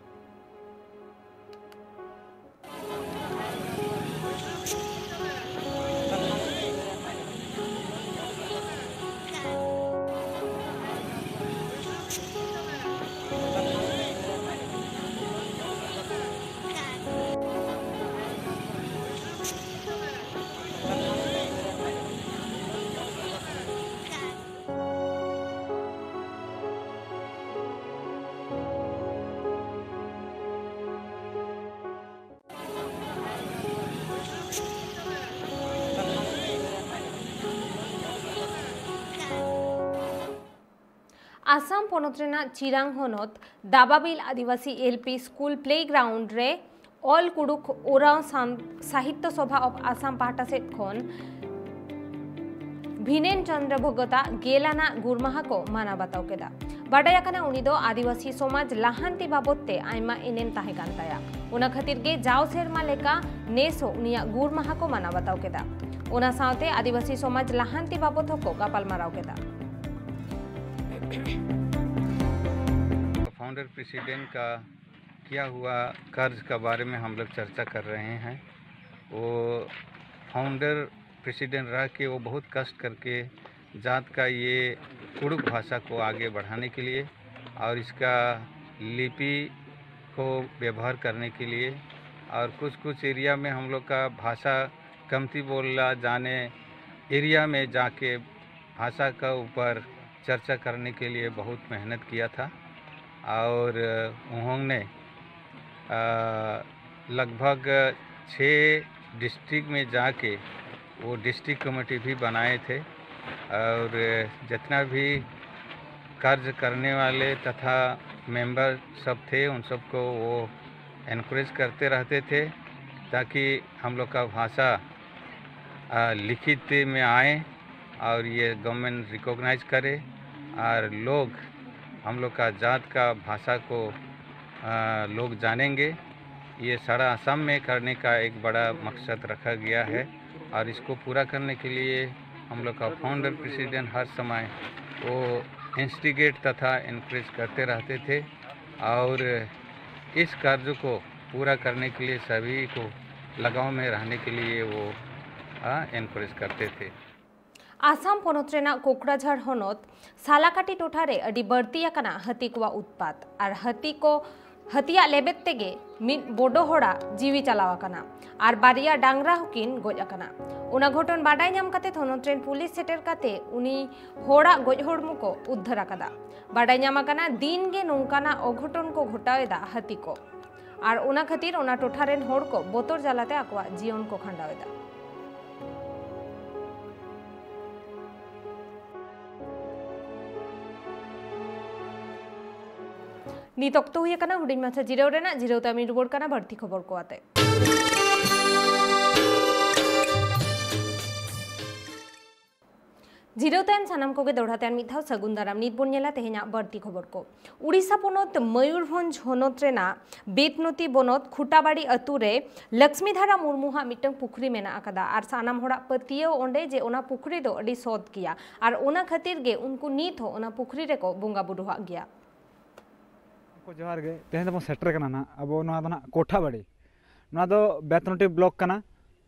ᱟᱥᱟᱢ ᱯᱚᱱᱚᱛ ᱨᱮᱱᱟᱜ ᱪᱤᱨᱟᱝ ᱦᱚᱱᱚᱛ ᱫᱟᱵᱟᱵᱤᱞ ᱟᱹᱫᱤᱵᱟᱹᱥᱤ L P school playground ᱨᱮ ᱚᱞ ᱠᱩᱲᱩᱠ ᱳᱨᱟᱣ ᱥᱟᱱ-, ᱥᱟᱦᱤᱛᱭᱚ ᱥᱚᱵᱷᱟ ᱚᱯᱷ ᱟᱥᱟᱢ ᱯᱟᱦᱴᱟ ᱥᱮᱫ ᱠᱷᱚᱱ ᱵᱷᱤᱱᱮᱱ ᱪᱚᱱᱫᱨᱚ ᱵᱷᱚᱜᱚᱛᱟᱜ ᱜᱮᱞ ᱟᱱᱟᱜ ᱜᱩᱨ ᱢᱟᱦᱟ ᱠᱚ ᱢᱟᱱᱟᱣ ᱵᱟᱛᱟᱣ ᱠᱮᱫᱟ᱾ ᱵᱟᱰᱟᱭ ᱟᱠᱟᱱᱟ, ᱩᱱᱤ ᱫᱚ ᱟᱹᱫᱤᱵᱟᱹᱥᱤ ᱥᱚᱢᱟᱡᱽ ᱞᱟᱦᱟᱱᱛᱤ ᱵᱟᱵᱚᱫ ᱛᱮ ᱟᱭᱢᱟ ᱮᱱᱮᱢ ᱛᱟᱦᱮᱸ ᱠᱟᱱ ᱛᱟᱭᱟ᱾ ᱚᱱᱟ ᱠᱷᱟᱹᱛᱤᱨ ᱜᱮ ᱡᱟᱣ ᱥᱮᱨᱢᱟ ᱞᱮᱠᱟ ᱱᱮᱥ ᱦᱚᱸ ᱩᱱᱤᱭᱟᱜ ᱜᱩᱨ ᱢᱟᱦᱟ ᱠᱚ ᱢᱟᱱᱟᱣ ᱵᱟᱛᱟᱣ ᱠᱮᱫᱟ᱾ ᱚᱱᱟ ᱥᱟᱶᱛᱮ ᱟᱹᱫᱤᱵᱟᱹᱥᱤ ᱥᱚᱢᱟᱡᱽ ᱞᱟᱦᱟᱱᱛᱤ ᱵᱟᱵᱚᱫ ᱦᱚᱸᱠᱚ ᱜᱟᱯᱟᱞᱢᱟᱨᱟᱣ ᱠᱮᱫᱟ᱾ फाउंडर प्रेसिडेंट का किया हुआ कर्ज का बारे में हम लोग चर्चा कर रहे हैं। वो फाउंडर प्रेसिडेंट रह के वो बहुत कष्ट करके जात का ये कुड़ुक भाषा को आगे बढ़ाने के लिए और इसका लिपि को व्यवहार करने के लिए और कुछ कुछ एरिया में हम लोग का भाषा कमती बोला जाने एरिया में जाके भाषा का ऊपर चर्चा करने के लिए बहुत मेहनत किया था और उन्होंने अ, लगभग छः डिस्ट्रिक्ट में जाके वो डिस्ट्रिक्ट कमेटी भी बनाए थे और जितना भी कार्य करने वाले तथा मेंबर सब थे उन सबको वो एनकरेज करते रहते थे ताकि हम लोग का भाषा अ, लिखित में आए और ये गवर्नमेंट रिकॉग्नाइज करे और लोग हम लोग का जात का भाषा को अ, लोग जानेंगे। ये सारा असम में करने का एक बड़ा मकसद रखा गया है और इसको पूरा करने के लिए हम लोग का फाउंडर प्रेसिडेंट हर समय वो इंस्टिगेट तथा इनकरेज करते रहते थे और इस कार्य को पूरा करने के लिए सभी को लगाव में रहने के लिए वो इनकरेज करते थे। ᱟᱥᱟᱢ ᱯᱚᱱᱚᱛ ᱨᱮᱱᱟᱜ ᱠᱳᱠᱲᱟᱡᱷᱟᱲ ᱦᱚᱱᱚᱛ ᱥᱟᱞᱟᱠᱟᱴᱤ ᱴᱚᱴᱷᱟ ᱨᱮ ᱟᱹᱰᱤ ᱵᱟᱹᱲᱛᱤ ᱟᱠᱟᱱᱟ ᱦᱟᱹᱛᱤ ᱠᱚᱣᱟᱜ ᱩᱛᱯᱟᱛ᱾ ᱟᱨ ᱦᱟᱹᱛᱤ ᱠᱚ, ᱦᱟᱹᱛᱤᱭᱟᱜ ᱞᱮᱵᱮᱫ ᱛᱮᱜᱮ ᱢᱤᱫ ᱵᱚᱰᱚ ᱦᱚᱲᱟᱜ ᱡᱤᱣᱤ ᱪᱟᱞᱟᱣ ᱟᱠᱟᱱᱟ ᱟᱨ ᱵᱟᱨᱭᱟ ᱰᱟᱝᱨᱟ ᱦᱚᱸᱠᱤᱱ ᱜᱚᱡ ᱟᱠᱟᱱᱟ᱾ ᱚᱱᱟ ᱜᱷᱚᱴᱚᱱ ᱵᱟᱰᱟᱭ ᱧᱟᱢ ᱠᱟᱛᱮ ᱛᱷᱚᱱᱚᱛ ᱨᱮᱱ ᱯᱩᱞᱤᱥ ᱥᱮᱴᱮᱨ ᱠᱟᱛᱮ ᱩᱱᱤ ᱦᱚᱲᱟᱜ ᱜᱚᱡ ᱦᱚᱲᱢᱚ ᱠᱚ ᱩᱫᱽᱫᱷᱟᱹᱨ ᱟᱠᱟᱫᱟ᱾ ᱵᱟᱰᱟᱭ ᱧᱟᱢ ᱟᱠᱟᱱᱟ, ᱫᱤᱱ ᱜᱮ ᱱᱚᱝᱠᱟᱱᱟᱜ ᱚᱜᱷᱚᱴᱚᱱ ᱠᱚ ᱜᱷᱚᱴᱟᱣ ᱮᱫᱟ ᱦᱟᱹᱛᱤ ᱠᱚ᱾ ᱟᱨ ᱚᱱᱟ ᱠᱷᱟᱹᱛᱤᱨ ᱚᱱᱟ ᱴᱚᱴᱷᱟ ᱨᱮᱱ ᱦᱚᱲ ᱠᱚ ᱵᱚᱛᱚᱨ ᱡᱟᱞᱟᱛᱮ ᱟᱠᱚᱣᱟᱜ ᱡᱤᱭᱚᱱ ᱠᱚ ᱠᱷᱟᱸᱰᱟᱣ ᱮᱫᱟ᱾ ᱱᱤᱛ ᱚᱠᱛᱚ ᱦᱩᱭ ᱟᱠᱟᱱᱟ ᱦᱩᱰᱤᱧ ᱢᱟᱪᱷᱟ ᱡᱤᱨᱟᱹᱣ ᱨᱮᱱᱟᱜ᱾ ᱡᱤᱨᱟᱹᱣ ᱛᱟᱭᱚᱢ ᱤᱧ ᱨᱩᱣᱟᱹᱲ ᱠᱟᱱᱟ ᱵᱟᱹᱲᱛᱤ ᱠᱷᱚᱵᱚᱨ ᱠᱚ ᱟᱛᱮ᱾ ᱡᱤᱨᱟᱹᱣ ᱛᱟᱭᱚᱢ ᱥᱟᱱᱟᱢ ᱠᱚᱜᱮ ᱫᱚᱦᱲᱟ ᱛᱮ ᱟᱨ ᱢᱤᱫ ᱫᱷᱟᱣ ᱥᱟᱹᱜᱩᱱ ᱫᱟᱨᱟᱢ᱾ ᱱᱤᱛ ᱵᱚᱱ ᱧᱮᱞᱟ ᱛᱮᱦᱮᱧᱟᱜ ᱵᱟᱹᱲᱛᱤ ᱠᱷᱚᱵᱚᱨ ᱠᱚ᱾ ᱩᱲᱤᱥᱥᱟ ᱯᱚᱱᱚᱛ ᱢᱚᱭᱩᱨᱵᱷᱚᱸᱡᱽ ᱦᱚᱱᱚᱛ ᱨᱮᱱᱟᱜ ᱵᱮᱛᱱᱚᱛᱤ ᱵᱚᱱᱚᱛ ᱠᱷᱩᱴᱟᱵᱟᱲᱤ ᱟᱹᱛᱩ ᱨᱮ ᱞᱚᱠᱥᱢᱤ ᱫᱷᱟᱨᱟ ᱢᱩᱨᱢᱩ ᱦᱟᱜ ᱢᱤᱫᱴᱟᱝ ᱯᱩᱠᱷᱨᱤ ᱢᱮᱱᱟᱜ ᱟᱠᱟᱫᱟ ᱟᱨ ᱥᱟᱱᱟᱢ ᱦᱚᱲᱟᱜ ᱯᱟᱹᱛᱭᱟᱹᱣ ᱚᱸᱰᱮ ᱡᱮ ᱚᱱᱟ ᱯᱩᱠᱷᱨᱤ ᱫᱚ ᱟᱹᱰᱤ ᱥᱚᱛ ᱜᱮᱭᱟ ᱟᱨ ᱚᱱᱟ ᱠᱷᱟᱹᱛᱤᱨ ᱜᱮ ᱩᱱᱠᱩ ᱱᱤᱛ ᱦᱚᱸ ᱚᱱᱟ ᱯᱩᱠᱷᱨᱤ ᱨᱮᱠᱚ ᱵᱚᱸᱜᱟ ᱵᱩᱨᱩᱣᱟᱜ ᱜᱮᱭᱟ᱾ ᱠᱚ ᱡᱚᱦᱟᱨ ᱜᱮ᱾ ᱛᱮᱦᱮᱧ ᱫᱚᱵᱚᱱ ᱥᱮᱴᱮᱨ ᱠᱟᱱᱟ ᱱᱟᱦᱟᱜ ᱟᱵᱚ ᱱᱚᱣᱟ ᱫᱚ ᱱᱟᱦᱟᱜ ᱠᱳᱴᱷᱟᱵᱟᱲᱤ᱾ ᱱᱚᱣᱟ ᱫᱚ ᱵᱮᱛᱱᱚᱴᱤ ᱵᱞᱚᱠ ᱠᱟᱱᱟ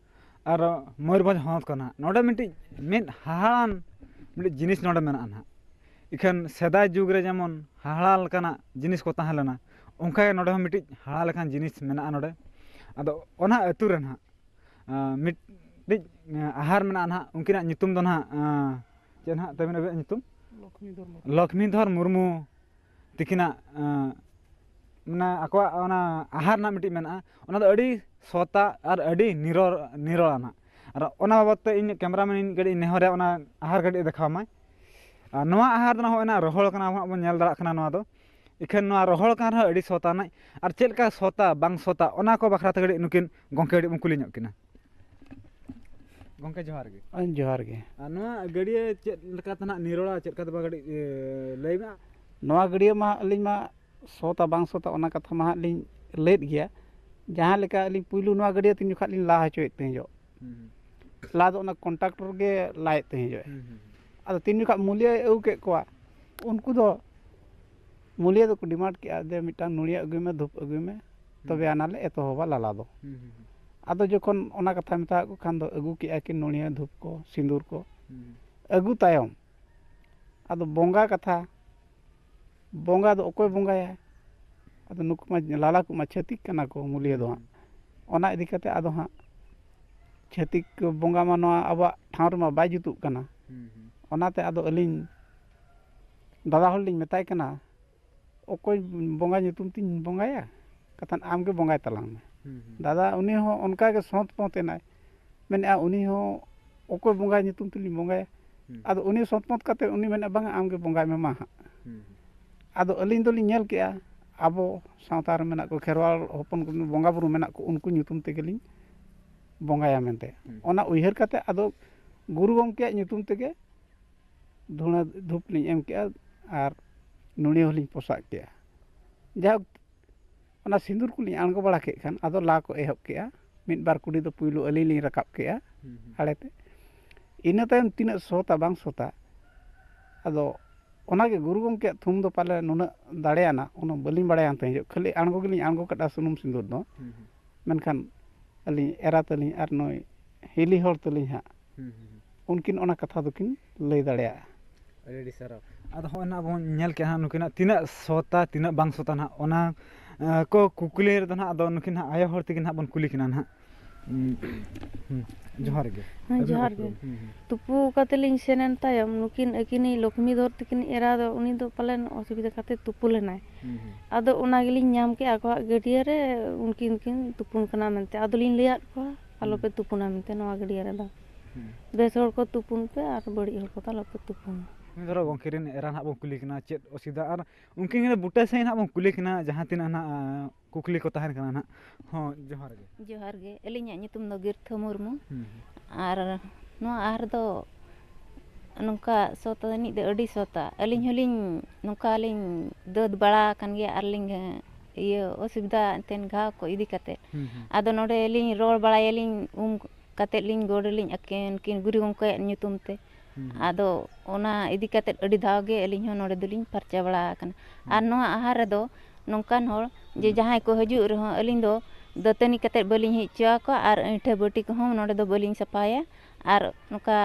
ᱟᱨ ᱢᱚᱭᱩᱨᱵᱷᱚᱸᱡᱽ ᱦᱚᱱᱚᱛ ᱠᱟᱱᱟ᱾ ᱱᱚᱰᱮ ᱢᱤᱫᱴᱤᱡ ᱢᱤᱫ ᱦᱟᱦᱟᱲᱟᱱ ᱢᱤᱫᱴᱤᱡ ᱡᱤᱱᱤᱥ ᱱᱚᱰᱮ ᱢᱮᱱᱟᱜᱼᱟ ᱱᱟᱦᱟᱜ᱾ ᱤᱠᱷᱟᱹᱱ ᱥᱮᱫᱟᱭ ᱡᱩᱜᱽ ᱨᱮ ᱡᱮᱢᱚᱱ ᱦᱟᱦᱟᱲᱟ ᱞᱮᱠᱟᱱᱟᱜ ᱡᱤᱱᱤᱥ ᱠᱚ ᱛᱟᱦᱮᱸ ᱞᱮᱱᱟ, ᱚᱱᱠᱟ ᱜᱮ ᱱᱚᱰᱮ ᱦᱚᱸ ᱢᱤᱫᱴᱤᱡ ᱦᱟᱦᱟᱲᱟ ᱞᱮᱠᱟᱱ ᱡᱤᱱᱤᱥ ᱢᱮᱱᱟᱜᱼᱟ ᱱᱚᱰᱮ᱾ ᱟᱫᱚ ᱚᱱᱟ ᱟᱹᱛᱩ ᱨᱮ ᱱᱟᱦᱟᱜ ᱟᱸ, ᱢᱤᱫᱴᱤᱡ, ᱟᱸ, ᱟᱦᱟᱨ ᱢᱮᱱᱟᱜᱼᱟ ᱱᱟᱦᱟᱜ, ᱩᱱᱠᱤᱱᱟᱜ ᱧᱩᱛᱩᱢ ᱫᱚ ᱱᱟᱦᱟᱜ, ᱟᱸ, ᱪᱮᱫ ᱱᱟᱦᱟᱜ ᱛᱟᱹᱵᱤᱱ ᱟᱹᱵᱤᱱᱟᱜ ᱧᱩᱛᱩᱢ? ᱞᱚᱠᱷᱢᱤᱫᱷᱚᱨ ᱢᱩᱨᱢᱩ᱾ ᱞᱚᱠᱷᱢᱤᱫᱷᱚᱨ ᱢᱩᱨᱢᱩ ᱛᱤᱠᱤᱱᱟᱜ, ᱟᱸ, ᱢᱟᱱᱮ ᱟᱠᱚᱣᱟᱜ ᱚᱱᱟ ᱟᱦᱟᱨ ᱨᱮᱱᱟᱜ ᱢᱤᱫᱴᱤᱡ ᱢᱮᱱᱟᱜᱼᱟ, ᱚᱱᱟ ᱫᱚ ᱟᱹᱰᱤ ᱥᱚᱛᱟ ᱟᱨ ᱟᱹᱰᱤ ᱱᱤᱨᱚᱲ, ᱱᱤᱨᱚᱲᱟ ᱱᱟᱦᱟᱜ᱾ ᱟᱨ ᱚᱱᱟ ᱵᱟᱵᱚᱫ ᱛᱮ ᱤᱧ ᱠᱮᱢᱨᱟᱢᱮᱱ ᱤᱧ ᱠᱟᱹᱴᱤᱡ ᱤᱧ ᱱᱮᱦᱚᱨᱟ, ᱚᱱᱟ ᱟᱦᱟᱨ ᱠᱟᱹᱴᱤᱡ ᱮ ᱫᱮᱠᱷᱟᱣ ᱢᱟᱭ᱾ ᱟᱨ ᱱᱚᱣᱟ ᱟᱦᱟᱨ ᱫᱚ ᱱᱟᱦᱟᱜ ᱦᱚᱸᱜᱼᱚᱭ ᱱᱟᱦᱟᱜ ᱨᱚᱦᱚᱲ ᱠᱟᱱᱟ, ᱟᱵᱚ ᱦᱟᱸᱜ ᱵᱚᱱ ᱧᱮᱞ ᱫᱟᱲᱮᱭᱟᱜ ᱠᱟᱱᱟ ᱱᱚᱣᱟ ᱫᱚ᱾ ᱤᱠᱷᱟᱹᱱ ᱱᱚᱣᱟ ᱨᱚᱦᱚᱲ ᱠᱟᱱ ᱨᱮᱦᱚᱸ ᱟᱹᱰᱤ ᱥᱚᱛᱟ ᱱᱟᱦᱟᱜ᱾ ᱟᱨ ᱪᱮᱫ ᱞᱮᱠᱟ ᱥᱚᱛᱟ ᱵᱟᱝ ᱥᱚᱛᱟ, ᱚᱱᱟ ᱠᱚ ᱵᱟᱠᱷᱨᱟ ᱛᱮ ᱠᱟᱹᱴᱤᱡ ᱱᱩᱠᱤᱱ ᱜᱚᱢᱠᱮ ᱠᱟᱹᱴᱤᱡ ᱵᱚᱱ ᱠᱩᱞᱤ ᱧᱚᱜ ᱠᱤᱱᱟ᱾ ᱜᱚᱢᱠᱮ ᱡᱚᱦᱟᱨ ᱜᱮ᱾ ᱦᱮᱸ, ᱡᱚᱦᱟᱨ ᱜᱮ᱾ ᱟᱨ ᱱᱚᱣᱟ ᱜᱟᱹᱰᱭᱟᱹ ᱪᱮᱫ ᱞᱮᱠᱟ ᱛᱮ ᱱᱟᱦᱟᱜ ᱱᱤᱨᱚᱲᱟ, ᱪᱮᱫ ᱞᱮᱠᱟ ᱛᱮ ᱵᱟᱝ, ᱠᱟᱹᱴᱤᱡ, ᱮ, ᱞᱟᱹᱭ ᱢᱮ᱾ ᱱᱚᱣᱟ ᱜᱟᱹᱰᱭᱟᱹ ᱢᱟ ᱟᱹᱞᱤᱧ ᱢᱟ ᱥᱚᱛᱟ ᱵᱟᱝ ᱥᱚᱛᱟ ᱚᱱᱟ ᱠᱟᱛᱷᱟ ᱢᱟ ᱦᱟᱸᱜ ᱞᱤᱧ ᱞᱟᱹᱭᱮᱫ ᱜᱮᱭᱟ᱾ ᱡᱟᱦᱟᱸ ᱞᱮᱠᱟ ᱟᱹᱞᱤᱧ ᱯᱩᱭᱞᱩ ᱱᱚᱣᱟ ᱜᱟᱹᱰᱭᱟᱹ ᱛᱤᱱ ᱡᱚᱠᱷᱟᱜ ᱞᱤᱧ ᱞᱟ ᱦᱚᱪᱚᱭᱮᱫ ᱛᱟᱦᱮᱸ ᱡᱚᱜ, ᱦᱩᱸ, ᱦᱩᱸ᱾ ᱞᱟ ᱫᱚ ᱚᱱᱟ ᱠᱚᱱᱴᱨᱟᱠᱴᱚᱨ ᱜᱮ ᱞᱟᱭᱮᱫ ᱛᱟᱦᱮᱸ ᱡᱚᱜ᱾ ᱦᱩᱸ, ᱦᱩᱸ, ᱦᱩᱸ᱾ ᱟᱫᱚ ᱛᱤᱱ ᱡᱚᱠᱷᱟᱜ ᱢᱩᱞᱤᱭᱟᱹᱭ ᱟᱹᱜᱩ ᱠᱮᱫ ᱠᱚᱣᱟ, ᱩᱱᱠᱩ ᱫᱚ ᱢᱩᱞᱤᱭᱟᱹ ᱫᱚᱠᱚ ᱰᱤᱢᱟᱱᱰ ᱠᱮᱜᱼᱟ ᱡᱮ ᱢᱤᱫᱴᱟᱝ ᱱᱚᱲᱤᱭᱟᱹ ᱟᱹᱜᱩᱭ ᱢᱮ, ᱫᱷᱩᱯ ᱟᱹᱜᱩᱭ ᱢᱮ, ᱦᱩᱸ᱾ ᱛᱚᱵᱮ ᱟᱱᱟ ᱞᱮ ᱮᱛᱚᱦᱚᱵᱟ ᱞᱟᱞᱟ ᱫᱚ᱾ ᱦᱩᱸ, ᱦᱩᱸ, ᱦᱩᱸ᱾ ᱟᱫᱚ ᱡᱚᱠᱷᱚᱱ ᱚᱱᱟ ᱠᱟᱛᱷᱟ ᱢᱮᱛᱟᱣᱟᱫ ᱠᱚ ᱠᱷᱟᱱ ᱫᱚ ᱟᱹᱜᱩ ᱠᱮᱜᱼᱟ ᱠᱤᱱ ᱱᱚᱲᱤᱭᱟᱹ, ᱫᱷᱩᱯ ᱠᱚ, ᱥᱤᱸᱫᱩᱨ ᱠᱚ᱾ ᱦᱩᱸ᱾ ᱟᱹᱜᱩ ᱛᱟᱭᱚᱢ ᱟᱫᱚ ᱵᱚᱸᱜᱟ ᱠᱟᱛᱷᱟ, ᱵᱚᱸᱜᱟ ᱫᱚ ᱚᱠᱚᱭ ᱵᱚᱸᱜᱟᱭᱟ? ᱟᱫᱚ ᱱᱩᱠᱩ ᱢᱟ ᱞᱟᱞᱟ ᱠᱚᱢᱟ ᱪᱷᱟᱹᱛᱤᱠ ᱠᱟᱱᱟ ᱠᱚ ᱢᱩᱞᱤᱭᱟᱹ ᱫᱚ ᱦᱟᱸᱜ᱾ ᱦᱩᱸ᱾ ᱚᱱᱟ ᱤᱫᱤ ᱠᱟᱛᱮ ᱟᱫᱚ ᱦᱟᱸᱜ ᱪᱷᱟᱹᱛᱤᱠ ᱵᱚᱸᱜᱟ ᱢᱟ ᱱᱚᱣᱟ ᱟᱵᱚᱣᱟᱜ ᱴᱷᱟᱶ ᱨᱮᱢᱟ ᱵᱟᱭ ᱡᱩᱛᱩᱜ ᱠᱟᱱᱟ᱾ ᱦᱩᱸ, ᱦᱩᱸ᱾ ᱚᱱᱟᱛᱮ ᱟᱫᱚ ᱟᱹᱞᱤᱧ ᱫᱟᱫᱟ ᱦᱚᱲ ᱞᱤᱧ ᱢᱮᱛᱟᱭ ᱠᱟᱱᱟ, "ᱚᱠᱚᱭ ᱵᱚᱸᱜᱟ ᱧᱩᱛᱩᱢ ᱛᱤᱧ ᱵᱚᱸᱜᱟᱭᱟ? ᱠᱟᱛᱷᱟᱱ ᱟᱢ ᱜᱮ ᱵᱚᱸᱜᱟᱭ ᱛᱟᱞᱟᱝ ᱢᱮ᱾" ᱦᱩᱸ, ᱦᱩᱸ᱾ ᱫᱟᱫᱟ ᱩᱱᱤ ᱦᱚᱸ ᱚᱱᱠᱟ ᱜᱮ ᱥᱚᱛ ᱯᱚᱛ ᱮᱱᱟᱭ, ᱢᱮᱱᱮᱫᱼᱟ, "ᱩᱱᱤ ᱦᱚᱸ ᱚᱠᱚᱭ ᱵᱚᱸᱜᱟ ᱧᱩᱛᱩᱢ ᱛᱮᱞᱤᱧ ᱵᱚᱸᱜᱟᱭᱟ?" ᱦᱩᱸ᱾ ᱟᱫᱚ ᱩᱱᱤ ᱥᱚᱛ ᱯᱚᱛ ᱠᱟᱛᱮ ᱩᱱᱤ ᱢᱮᱱᱮᱫᱼᱟ, "ᱵᱟᱝᱟ, ᱟᱢ ᱜᱮ ᱵᱚᱸᱜᱟᱭ ᱢᱮ ᱢᱟ ᱦᱟᱸᱜ᱾" ᱦᱩᱸ, ᱦᱩᱸ᱾ ᱟᱫᱚ ᱟᱹᱞᱤᱧ ᱫᱚᱞᱤᱧ ᱧᱮᱞ ᱠᱮᱜᱼᱟ, ᱟᱵᱚ ᱥᱟᱶᱛᱟ ᱨᱮ ᱢᱮᱱᱟᱜ ᱠᱚ, ᱠᱷᱮᱨᱣᱟᱲ ᱦᱚᱯᱚᱱ ᱠᱚ, ᱵᱚᱸᱜᱟ ᱵᱩᱨᱩ ᱢᱮᱱᱟᱜ ᱠᱚ, ᱩᱱᱠᱩ ᱧᱩᱛᱩᱢ ᱛᱮᱜᱮ ᱞᱤᱧ ᱵᱚᱸᱜᱟᱭᱟ ᱢᱮᱱᱛᱮ᱾ ᱦᱩᱸ᱾ ᱚᱱᱟ ᱩᱭᱦᱟᱹᱨ ᱠᱟᱛᱮ ᱟᱫᱚ ᱜᱩᱨᱩ ᱜᱚᱢᱠᱮᱭᱟᱜ ᱧᱩᱛᱩᱢ ᱛᱮᱜᱮ ᱫᱷᱩᱬᱟᱹ ᱫᱷᱩᱯ ᱞᱤᱧ ᱮᱢ ᱠᱮᱜᱼᱟ ᱟᱨ ᱱᱩᱲᱤ ᱦᱚᱸᱞᱤᱧ ᱯᱚᱥᱟᱜ ᱠᱮᱜᱼᱟ᱾ ᱡᱟᱭᱦᱳᱠ, ᱚᱱᱟ ᱥᱤᱸᱫᱩᱨ ᱠᱚᱞᱤᱧ ᱟᱬᱜᱚ ᱵᱟᱲᱟ ᱠᱮᱫ ᱠᱷᱟᱱ ᱟᱫᱚ ᱞᱟ ᱠᱚ ᱮᱦᱚᱵ ᱠᱮᱜᱼᱟ᱾ ᱢᱤᱫ ᱵᱟᱨ ᱠᱩᱲᱤ ᱫᱚ ᱯᱩᱭᱞᱩ ᱟᱹᱞᱤᱧ ᱞᱤᱧ ᱨᱟᱠᱟᱵ ᱠᱮᱜᱼᱟ ᱦᱩᱸ, ᱦᱩᱸ᱾ ᱟᱲᱮᱛᱮ᱾ ᱤᱱᱟᱹ ᱛᱟᱭᱚᱢ ᱛᱤᱱᱟᱹᱜ ᱥᱚᱛᱟ ᱵᱟᱝ ᱥᱚᱛᱟ, ᱟᱫᱚ ᱚᱱᱟᱜᱮ ᱜᱩᱨᱩ ᱜᱚᱢᱠᱮᱭᱟᱜ ᱛᱷᱩᱢ ᱫᱚ ᱯᱟᱞᱮ ᱱᱩᱱᱟᱹᱜ ᱫᱟᱲᱮᱭᱟᱱᱟ, ᱩᱱᱟᱹᱜ ᱵᱟᱹᱞᱤᱧ ᱵᱟᱲᱟᱭᱟ ᱛᱟᱦᱮᱸᱫ᱾ ᱠᱷᱟᱹᱞᱤ ᱟᱬᱜᱚ ᱜᱮᱞᱤᱧ ᱟᱬᱜᱚ ᱠᱟᱫᱟ ᱥᱩᱱᱩᱢ ᱥᱤᱸᱫᱩᱨ ᱫᱚ᱾ ᱦᱩᱸ, ᱦᱩᱸ᱾ ᱢᱮᱱᱠᱷᱟᱱ ᱟᱹᱞᱤᱧ ᱮᱨᱟ ᱛᱟᱹᱞᱤᱧ ᱟᱨ ᱱᱩᱭ ᱦᱤᱞᱤ ᱦᱚᱲ ᱛᱟᱹᱞᱤᱧ ᱦᱟᱸᱜ, ᱦᱩᱸ, ᱦᱩᱸ, ᱦᱩᱸ᱾ ᱩᱱᱠᱤᱱ ᱚᱱᱟ ᱠᱟᱛᱷᱟ ᱫᱚᱠᱤᱱ ᱞᱟᱹᱭ ᱫᱟᱲᱮᱭᱟᱜᱼᱟ᱾ ᱟᱹᱰᱤ ᱟᱹᱰᱤ ᱥᱟᱨᱦᱟᱣ᱾ ᱟᱫᱚ ᱦᱚᱸᱜᱼᱚᱭ ᱱᱟᱦᱟᱜ ᱵᱚᱱ ᱧᱮᱞ ᱠᱮᱜᱼᱟ ᱦᱟᱸᱜ, ᱱᱩᱠᱤᱱᱟᱜ ᱛᱤᱱᱟᱹᱜ ᱥᱚᱛᱟ, ᱛᱤᱱᱟᱹᱜ ᱵᱟᱝ ᱥᱚᱛᱟ ᱱᱟᱦᱟᱜ, ᱚᱱᱟ, ᱮᱸ, ᱠᱚ ᱠᱩᱠᱞᱤ ᱨᱮᱫᱚ ᱱᱟᱦᱟᱜ, ᱟᱫᱚ ᱱᱩᱠᱤᱱ ᱦᱟᱸᱜ ᱟᱭᱳ ᱦᱚᱲ ᱛᱮᱜᱮ ᱱᱟᱦᱟᱜ ᱵᱚᱱ ᱠᱩᱞᱤ ᱠᱤᱱᱟ ᱱᱟᱦᱟᱜ᱾ ᱦᱩᱸ, ᱦᱩᱸ, ᱡᱚᱦᱟᱨ ᱜᱮ᱾ ᱦᱮᱸ, ᱟᱹᱵᱤᱱᱟᱜ ᱡᱚᱦᱟᱨ ᱜᱮ᱾ ᱩᱯᱨᱩᱢ᱾ ᱦᱩᱸ, ᱦᱩᱸ᱾ ᱛᱩᱯᱩ ᱠᱟᱛᱮ ᱞᱤᱧ ᱥᱮᱱ ᱮᱱ ᱛᱟᱭᱚᱢ, ᱱᱩᱠᱤᱱ ᱟᱹᱠᱤᱱᱤᱡ ᱞᱚᱠᱷᱢᱤ ᱫᱷᱚᱨ ᱛᱟᱹᱠᱤᱱ ᱮᱨᱟ ᱫᱚ, ᱩᱱᱤ ᱫᱚ ᱯᱟᱞᱮᱱ ᱚᱥᱩᱵᱤᱫᱷᱟ ᱠᱟᱛᱮ ᱛᱩᱯᱩ ᱞᱮᱱᱟᱭ᱾ ᱦᱩᱸ, ᱦᱩᱸ᱾ ᱟᱫᱚ ᱚᱱᱟ ᱜᱮᱞᱤᱧ ᱧᱟᱢ ᱠᱮᱜᱼᱟ, ᱟᱠᱚᱣᱟᱜ ᱜᱟᱹᱰᱭᱟᱹ ᱨᱮ ᱩᱱᱠᱤᱱ ᱠᱤᱱ ᱛᱩᱯᱩᱱ ᱠᱟᱱᱟ ᱢᱮᱱᱛᱮ᱾ ᱟᱫᱚᱞᱤᱧ ᱞᱟᱹᱭᱟᱫ ᱠᱚᱣᱟ, ᱦᱩᱸ᱾ "ᱟᱞᱚᱯᱮ ᱛᱩᱯᱩᱱᱟ ᱢᱮᱱᱛᱮ ᱱᱚᱣᱟ ᱜᱟᱹᱰᱭᱟᱹ ᱨᱮᱫᱚ᱾ ᱦᱩᱸ᱾ ᱵᱮᱥ ᱦᱚᱲ ᱠᱚ ᱛᱩᱯᱩᱱ ᱯᱮ ᱟᱨ ᱵᱟᱹᱲᱤᱡ ᱦᱚᱲ ᱠᱚᱫᱚ ᱟᱞᱚᱯᱮ ᱛᱩᱯᱩᱱᱟ᱾" ᱩᱱᱤ ᱫᱷᱚᱨᱚ ᱜᱚᱢᱠᱮ ᱨᱮᱱ ᱮᱨᱟ ᱱᱟᱦᱟᱜ ᱵᱚᱱ ᱠᱩᱞᱤ ᱠᱤᱱᱟ ᱪᱮᱫ ᱚᱥᱩᱵᱤᱫᱷᱟ, ᱟᱨ ᱩᱱᱠᱤᱱ ᱜᱮ ᱵᱩᱴᱟᱹ ᱥᱟᱺᱦᱤᱡ ᱱᱟᱦᱟᱜ ᱵᱚᱱ ᱠᱩᱞᱤ ᱠᱤᱱᱟ ᱡᱟᱦᱟᱸ ᱛᱤᱱᱟᱹᱜ ᱱᱟᱦᱟᱜ, ᱟᱸ, ᱠᱩᱠᱞᱤ ᱠᱚ ᱛᱟᱦᱮᱱ ᱠᱟᱱᱟ ᱱᱟᱦᱟᱜ᱾ ᱦᱚᱸ, ᱡᱚᱦᱟᱨ ᱜᱮ᱾ ᱡᱚᱦᱟᱨ ᱜᱮ, ᱟᱹᱞᱤᱧᱟᱜ ᱧᱩᱛᱩᱢ ᱫᱚ ᱜᱤᱨᱛᱷᱟᱹ ᱢᱩᱨᱢᱩ᱾ ᱦᱩᱸ, ᱦᱩᱸ᱾ ᱟᱨ ᱱᱚᱣᱟ ᱟᱦᱟᱨ ᱫᱚ ᱱᱚᱝᱠᱟ ᱥᱚᱛ ᱟᱹᱱᱤᱡ ᱫᱚ ᱟᱹᱰᱤ ᱥᱚᱛᱟ᱾ ᱟᱹᱞᱤᱧ ᱦᱩᱸ᱾ ᱦᱚᱸᱞᱤᱧ ᱱᱚᱝᱠᱟ ᱞᱤᱧ ᱫᱟᱹᱛ ᱵᱟᱲᱟ ᱟᱠᱟᱱ ᱜᱮᱭᱟ, ᱟᱨ ᱞᱤᱧ ᱤᱭᱟᱹ ᱚᱥᱩᱵᱤᱫᱷᱟ ᱮᱱᱛᱮᱱ ᱜᱷᱟᱣ ᱠᱚ ᱤᱫᱤ ᱠᱟᱛᱮᱫ᱾ ᱦᱩᱸ, ᱦᱩᱸ᱾ ᱟᱫᱚ ᱱᱚᱰᱮ ᱞᱤᱧ ᱨᱚᱲ ᱵᱟᱲᱟᱭᱟᱞᱤᱧ, ᱩᱢ ᱠᱟᱛᱮᱫ ᱞᱤᱧ ᱜᱚᱰ ᱟᱹᱞᱤᱧ ᱟᱹᱠᱤᱱ, ᱩᱱᱠᱤᱱ ᱜᱩᱨᱩ ᱜᱚᱢᱠᱮᱭᱟᱜ ᱧᱩᱛᱩᱢ ᱛᱮ᱾ ᱦᱩᱸ, ᱦᱩᱸ᱾ ᱟᱫᱚ ᱚᱱᱟ ᱤᱫᱤ ᱠᱟᱛᱮᱫ ᱟᱹᱰᱤ ᱫᱷᱟᱣ ᱜᱮ ᱟᱹᱞᱤᱧ ᱦᱚᱸ ᱱᱚᱰᱮ ᱫᱚᱞᱤᱧ ᱯᱷᱟᱨᱪᱟ ᱵᱟᱲᱟ ᱟᱠᱟᱱᱟ᱾ ᱦᱩᱸ᱾ ᱟᱨ ᱱᱚᱣᱟ ᱟᱦᱟᱨ ᱨᱮᱫᱚ ᱱᱚᱝᱠᱟᱱ ᱦᱚᱲ ᱡᱮ ᱦᱩᱸ᱾ ᱡᱟᱦᱟᱸᱭ ᱠᱚ ᱦᱤᱡᱩᱜ ᱨᱮᱦᱚᱸ, ᱟᱹᱞᱤᱧ ᱫᱚ ᱫᱟᱹᱛᱟᱹᱱᱤ ᱠᱟᱛᱮᱫ ᱵᱟᱹᱞᱤᱧ ᱦᱮᱡ ᱦᱚᱪᱚ ᱟᱠᱚᱣᱟ ᱟᱨ ᱟᱹᱭᱴᱷᱟᱹ ᱵᱟᱹᱴᱤ ᱠᱚᱦᱚᱸ ᱱᱚᱰᱮ ᱫᱚ ᱵᱟᱹᱞᱤᱧ ᱥᱟᱯᱷᱟᱭᱟ᱾ ᱟᱨ ᱱᱚᱝᱠᱟ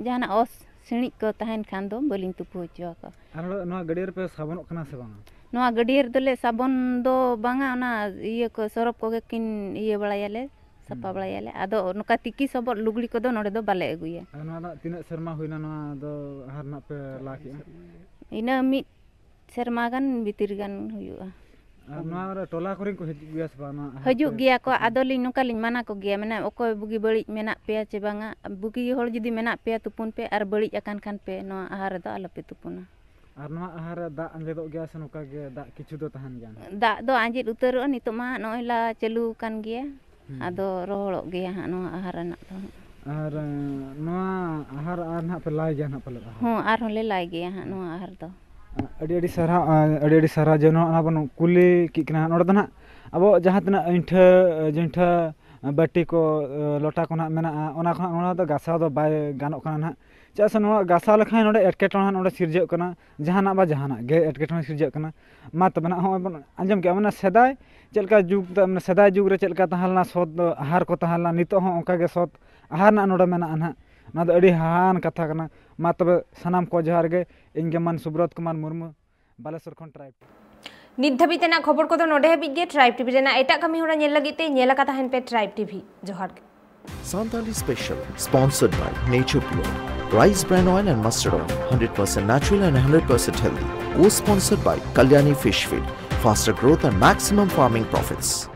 ᱡᱟᱦᱟᱱᱟᱜ ᱚᱥ ᱥᱤᱬᱤᱡ ᱠᱚ ᱛᱟᱦᱮᱱ ᱠᱷᱟᱱ ᱫᱚ ᱵᱟᱹᱞᱤᱧ ᱛᱩᱯᱩ ᱦᱚᱪᱚ ᱟᱠᱚᱣᱟ᱾ ᱟᱨ ᱱᱚᱣᱟ ᱜᱟᱹᱰᱭᱟᱹ ᱨᱮᱯᱮ ᱥᱟᱵᱚᱱᱚᱜ ᱠᱟᱱᱟ ᱥᱮ ᱵᱟᱝᱟ? ᱱᱚᱣᱟ ᱜᱟᱹᱰᱭᱟᱹ ᱨᱮᱫᱚᱞᱮ ᱥᱟᱵᱚᱱ ᱫᱚ ᱵᱟᱝᱟ, ᱚᱱᱟ ᱤᱭᱟᱹ ᱠᱚ, ᱥᱚᱨᱯ ᱠᱚᱜᱮ ᱠᱤᱱ ᱤᱭᱟᱹ ᱵᱟᱲᱟᱭᱟᱞᱮ, ᱥᱟᱯᱷᱟ ᱦᱩᱸ᱾ ᱵᱟᱲᱟᱭᱟᱞᱮ᱾ ᱟᱫᱚ ᱱᱚᱝᱠᱟ ᱛᱤᱠᱤ ᱥᱚᱵᱚᱫ ᱞᱩᱜᱽᱲᱤ ᱠᱚᱫᱚ ᱱᱚᱰᱮ ᱫᱚ ᱵᱟᱞᱮ ᱟᱹᱜᱩᱭᱟ᱾ ᱟᱨ ᱱᱚᱣᱟ ᱫᱚ ᱛᱤᱱᱟᱹᱜ ᱥᱮᱨᱢᱟ ᱦᱩᱭᱱᱟ ᱱᱚᱣᱟ ᱫᱚ ᱟᱦᱟᱨ ᱨᱮᱱᱟᱜ ᱯᱮ ᱞᱟ ᱠᱮᱜᱼᱟ? ᱤᱱᱟᱹ ᱢᱤᱫ ᱥᱮᱨᱢᱟ ᱜᱟᱱ ᱵᱷᱤᱛᱤᱨ ᱜᱟᱱ ᱦᱩᱭᱩᱜᱼᱟ᱾ ᱟᱨ ᱱᱚᱣᱟ ᱨᱮ ᱴᱚᱞᱟ ᱠᱚᱨᱮᱱ ᱠᱚ ᱦᱤᱡᱩᱜ ᱜᱮᱭᱟ ᱥᱮ ᱵᱟᱝ? ᱱᱚᱣᱟ ᱟᱦᱟᱨ ᱦᱤᱡᱩᱜ ᱛᱮ ᱜᱮᱭᱟ ᱠᱚ, ᱛᱩᱯᱩᱱ? ᱟᱫᱚᱞᱤᱧ ᱱᱚᱝᱠᱟ ᱞᱤᱧ ᱢᱟᱱᱟ ᱠᱚᱜᱮᱭᱟ, ᱢᱟᱱᱮ, ᱚᱠᱚᱭ ᱵᱩᱜᱤ ᱵᱟᱹᱲᱤᱡ ᱢᱮᱱᱟᱜ ᱯᱮᱭᱟ ᱪᱮ ᱵᱟᱝᱟ? ᱵᱩᱜᱤ ᱦᱚᱲ ᱡᱩᱫᱤ ᱢᱮᱱᱟᱜ ᱯᱮᱭᱟ, ᱛᱩᱯᱩᱱ ᱯᱮ, ᱟᱨ ᱵᱟᱹᱲᱤᱡ ᱟᱠᱟᱱ ᱠᱷᱟᱱ ᱯᱮ, ᱱᱚᱣᱟ ᱟᱦᱟᱨ ᱨᱮᱫᱚ ᱟᱞᱚᱯᱮ ᱛᱩᱯᱩᱱᱟ᱾ ᱟᱨ ᱱᱚᱣᱟ ᱟᱦᱟᱨ ᱨᱮ ᱫᱟᱜ ᱟᱸᱡᱮᱫᱚᱜ ᱜᱮᱭᱟ ᱥᱮ ᱱᱚᱝᱠᱟ ᱜᱮ ᱫᱟᱜ ᱠᱤᱪᱷᱩ ᱫᱚ ᱛᱟᱦᱮᱱ ᱜᱮᱭᱟ ᱱᱟᱦᱟᱜ? ᱫᱟᱜ ᱫᱚ ᱟᱸᱡᱮᱫ ᱩᱛᱟᱹᱨᱚᱜᱼᱟ, ᱱᱤᱛᱚᱜ ᱢᱟ ᱱᱚᱜᱼᱚᱭ ᱞᱟ ᱪᱟᱹᱞᱩ ᱟᱠᱟᱱ ᱜᱮᱭᱟ᱾ ᱦᱩᱸ᱾ ᱟᱫᱚ ᱨᱚᱦᱚᱲᱚᱜ ᱜᱮᱭᱟ ᱦᱟᱸᱜ ᱱᱚᱣᱟ ᱟᱦᱟᱨ ᱨᱮᱱᱟᱜ ᱫᱚ ᱦᱟᱸᱜ᱾ ᱟᱨ ᱱᱚᱣᱟ ᱟᱦᱟᱨ ᱟᱨ ᱱᱟᱦᱟᱜ ᱯᱮ ᱞᱟᱭ ᱜᱮᱭᱟ ᱱᱟᱦᱟᱜ ᱯᱟᱞᱮᱫ ᱟᱦᱟᱨ? ᱦᱚᱸ, ᱟᱨᱦᱚᱸ ᱞᱮ ᱞᱟᱭ ᱜᱮᱭᱟ ᱦᱟᱸᱜ ᱱᱚᱣᱟ ᱟᱦᱟᱨ ᱫᱚ᱾ ᱟᱹᱰᱤ ᱟᱹᱰᱤ ᱥᱟᱨᱦᱟᱣ᱾ ᱟᱹᱰᱤ ᱟᱹᱰᱤ ᱥᱟᱨᱦᱟᱣ ᱡᱮ ᱱᱚᱣᱟ ᱵᱚᱱ ᱠᱩᱞᱤ ᱠᱮᱫ ᱠᱤᱱᱟ᱾ ᱱᱚᱰᱮ ᱫᱚ ᱱᱟᱦᱟᱜ ᱟᱵᱚ ᱡᱟᱦᱟᱸ ᱛᱤᱱᱟᱹᱜ ᱟᱹᱭᱴᱷᱟᱹ ᱡᱟᱹᱭᱴᱷᱟᱹ ᱵᱟᱹᱴᱤ ᱠᱚ, ᱞᱚᱴᱟ ᱠᱚ ᱱᱟᱦᱟᱜ ᱢᱮᱱᱟᱜᱼᱟ, ᱚᱱᱟ ᱠᱚ ᱱᱟᱦᱟᱜ ᱱᱚᱣᱟ ᱫᱚ ᱜᱟᱥᱟᱣ ᱫᱚ ᱵᱟᱭ ᱜᱟᱱᱚᱜ ᱠᱟᱱᱟ ᱱᱟᱦᱟᱜ᱾ ᱪᱮᱫᱟᱜ ᱥᱮ ᱱᱚᱣᱟ ᱜᱟᱥᱟᱣ ᱞᱮᱠᱷᱟᱱ ᱱᱚᱰᱮ ᱮᱴᱠᱮᱴᱚᱬᱮ ᱱᱚᱰᱮ ᱥᱤᱨᱡᱟᱹᱜ ᱠᱟᱱᱟ, ᱡᱟᱦᱟᱱᱟᱜ ᱵᱟ ᱡᱟᱦᱟᱱᱟᱜ ᱜᱮ ᱮᱴᱠᱮᱴᱚᱬᱮ ᱥᱤᱨᱡᱟᱹᱜ ᱠᱟᱱᱟ᱾ ᱢᱟ ᱛᱚᱵᱮ ᱱᱟᱦᱟᱜ ᱦᱚᱸᱜᱼᱚᱭ ᱵᱚᱱ ᱟᱸᱡᱚᱢ ᱠᱮᱜᱼᱟ, ᱢᱟᱱᱮ ᱥᱮᱫᱟᱭ ᱪᱮᱫ ᱞᱮᱠᱟ ᱡᱩᱜᱽ ᱫᱚ, ᱢᱟᱱᱮ ᱥᱮᱫᱟᱭ ᱡᱩᱜᱽ ᱨᱮ ᱪᱮᱫ ᱞᱮᱠᱟ ᱛᱟᱦᱮᱸ ᱞᱮᱱᱟ ᱥᱚᱛ ᱟᱦᱟᱨ ᱠᱚ ᱛᱟᱦᱮᱸ ᱞᱮᱱᱟ, ᱱᱤᱛᱚᱜ ᱦᱚᱸ ᱚᱱᱠᱟ ᱜᱮ ᱥᱚᱛ ᱟᱦᱟᱨ ᱨᱮᱱᱟᱜ ᱱᱚᱰᱮ ᱢᱮᱱᱟᱜᱼᱟ ᱱᱟᱦᱟᱜ᱾ ᱱᱚᱣᱟ ᱫᱚ ᱟᱹᱰᱤ ᱦᱟᱦᱟᱲᱟᱜ ᱠᱟᱛᱷᱟ ᱠᱟᱱᱟ᱾ ᱢᱟ ᱛᱚᱵᱮ ᱥᱟᱱᱟᱢ ᱠᱚ ᱡᱚᱦᱟᱨ ᱜᱮ, ᱤᱧ ᱜᱮ ᱢᱟᱱ ᱥᱩᱵᱨᱚᱛ ᱠᱩᱢᱟᱨ ᱢᱩᱨᱢᱩ, ᱵᱟᱞᱮᱥᱚᱨ ᱠᱷᱚᱱ ᱴᱨᱟᱭᱤᱵᱽ᱾ ᱱᱤᱛ ᱫᱷᱟᱹᱵᱤᱡ ᱛᱮᱱᱟᱜ ᱠᱷᱚᱵᱚᱨ ᱠᱚᱫᱚ ᱱᱚᱰᱮ ᱦᱟᱹᱵᱤᱡ ᱜᱮ᱾ ᱴᱨᱟᱭᱤᱵᱽ ᱴᱤᱵᱷᱤ ᱨᱮᱱᱟᱜ ᱮᱴᱟᱜ ᱠᱟᱹᱢᱤ ᱦᱚᱨᱟ ᱧᱮᱞ ᱞᱟᱹᱜᱤᱫ ᱛᱮ ᱧᱮᱞ ᱟᱠᱟ ᱛᱟᱦᱮᱱ ᱯᱮ ᱴᱨᱟᱭᱤᱵᱽ ᱴᱤᱵᱷᱤ᱾ ᱡᱚᱦᱟᱨ ᱜᱮ᱾ Santali Special, sponsored by Nature Pure, rice bran oil and mustard oil, hundred percent natural and hundred percent healthy. Co-sponsored by Kalyani Fish Feed, faster growth and maximum farming profits.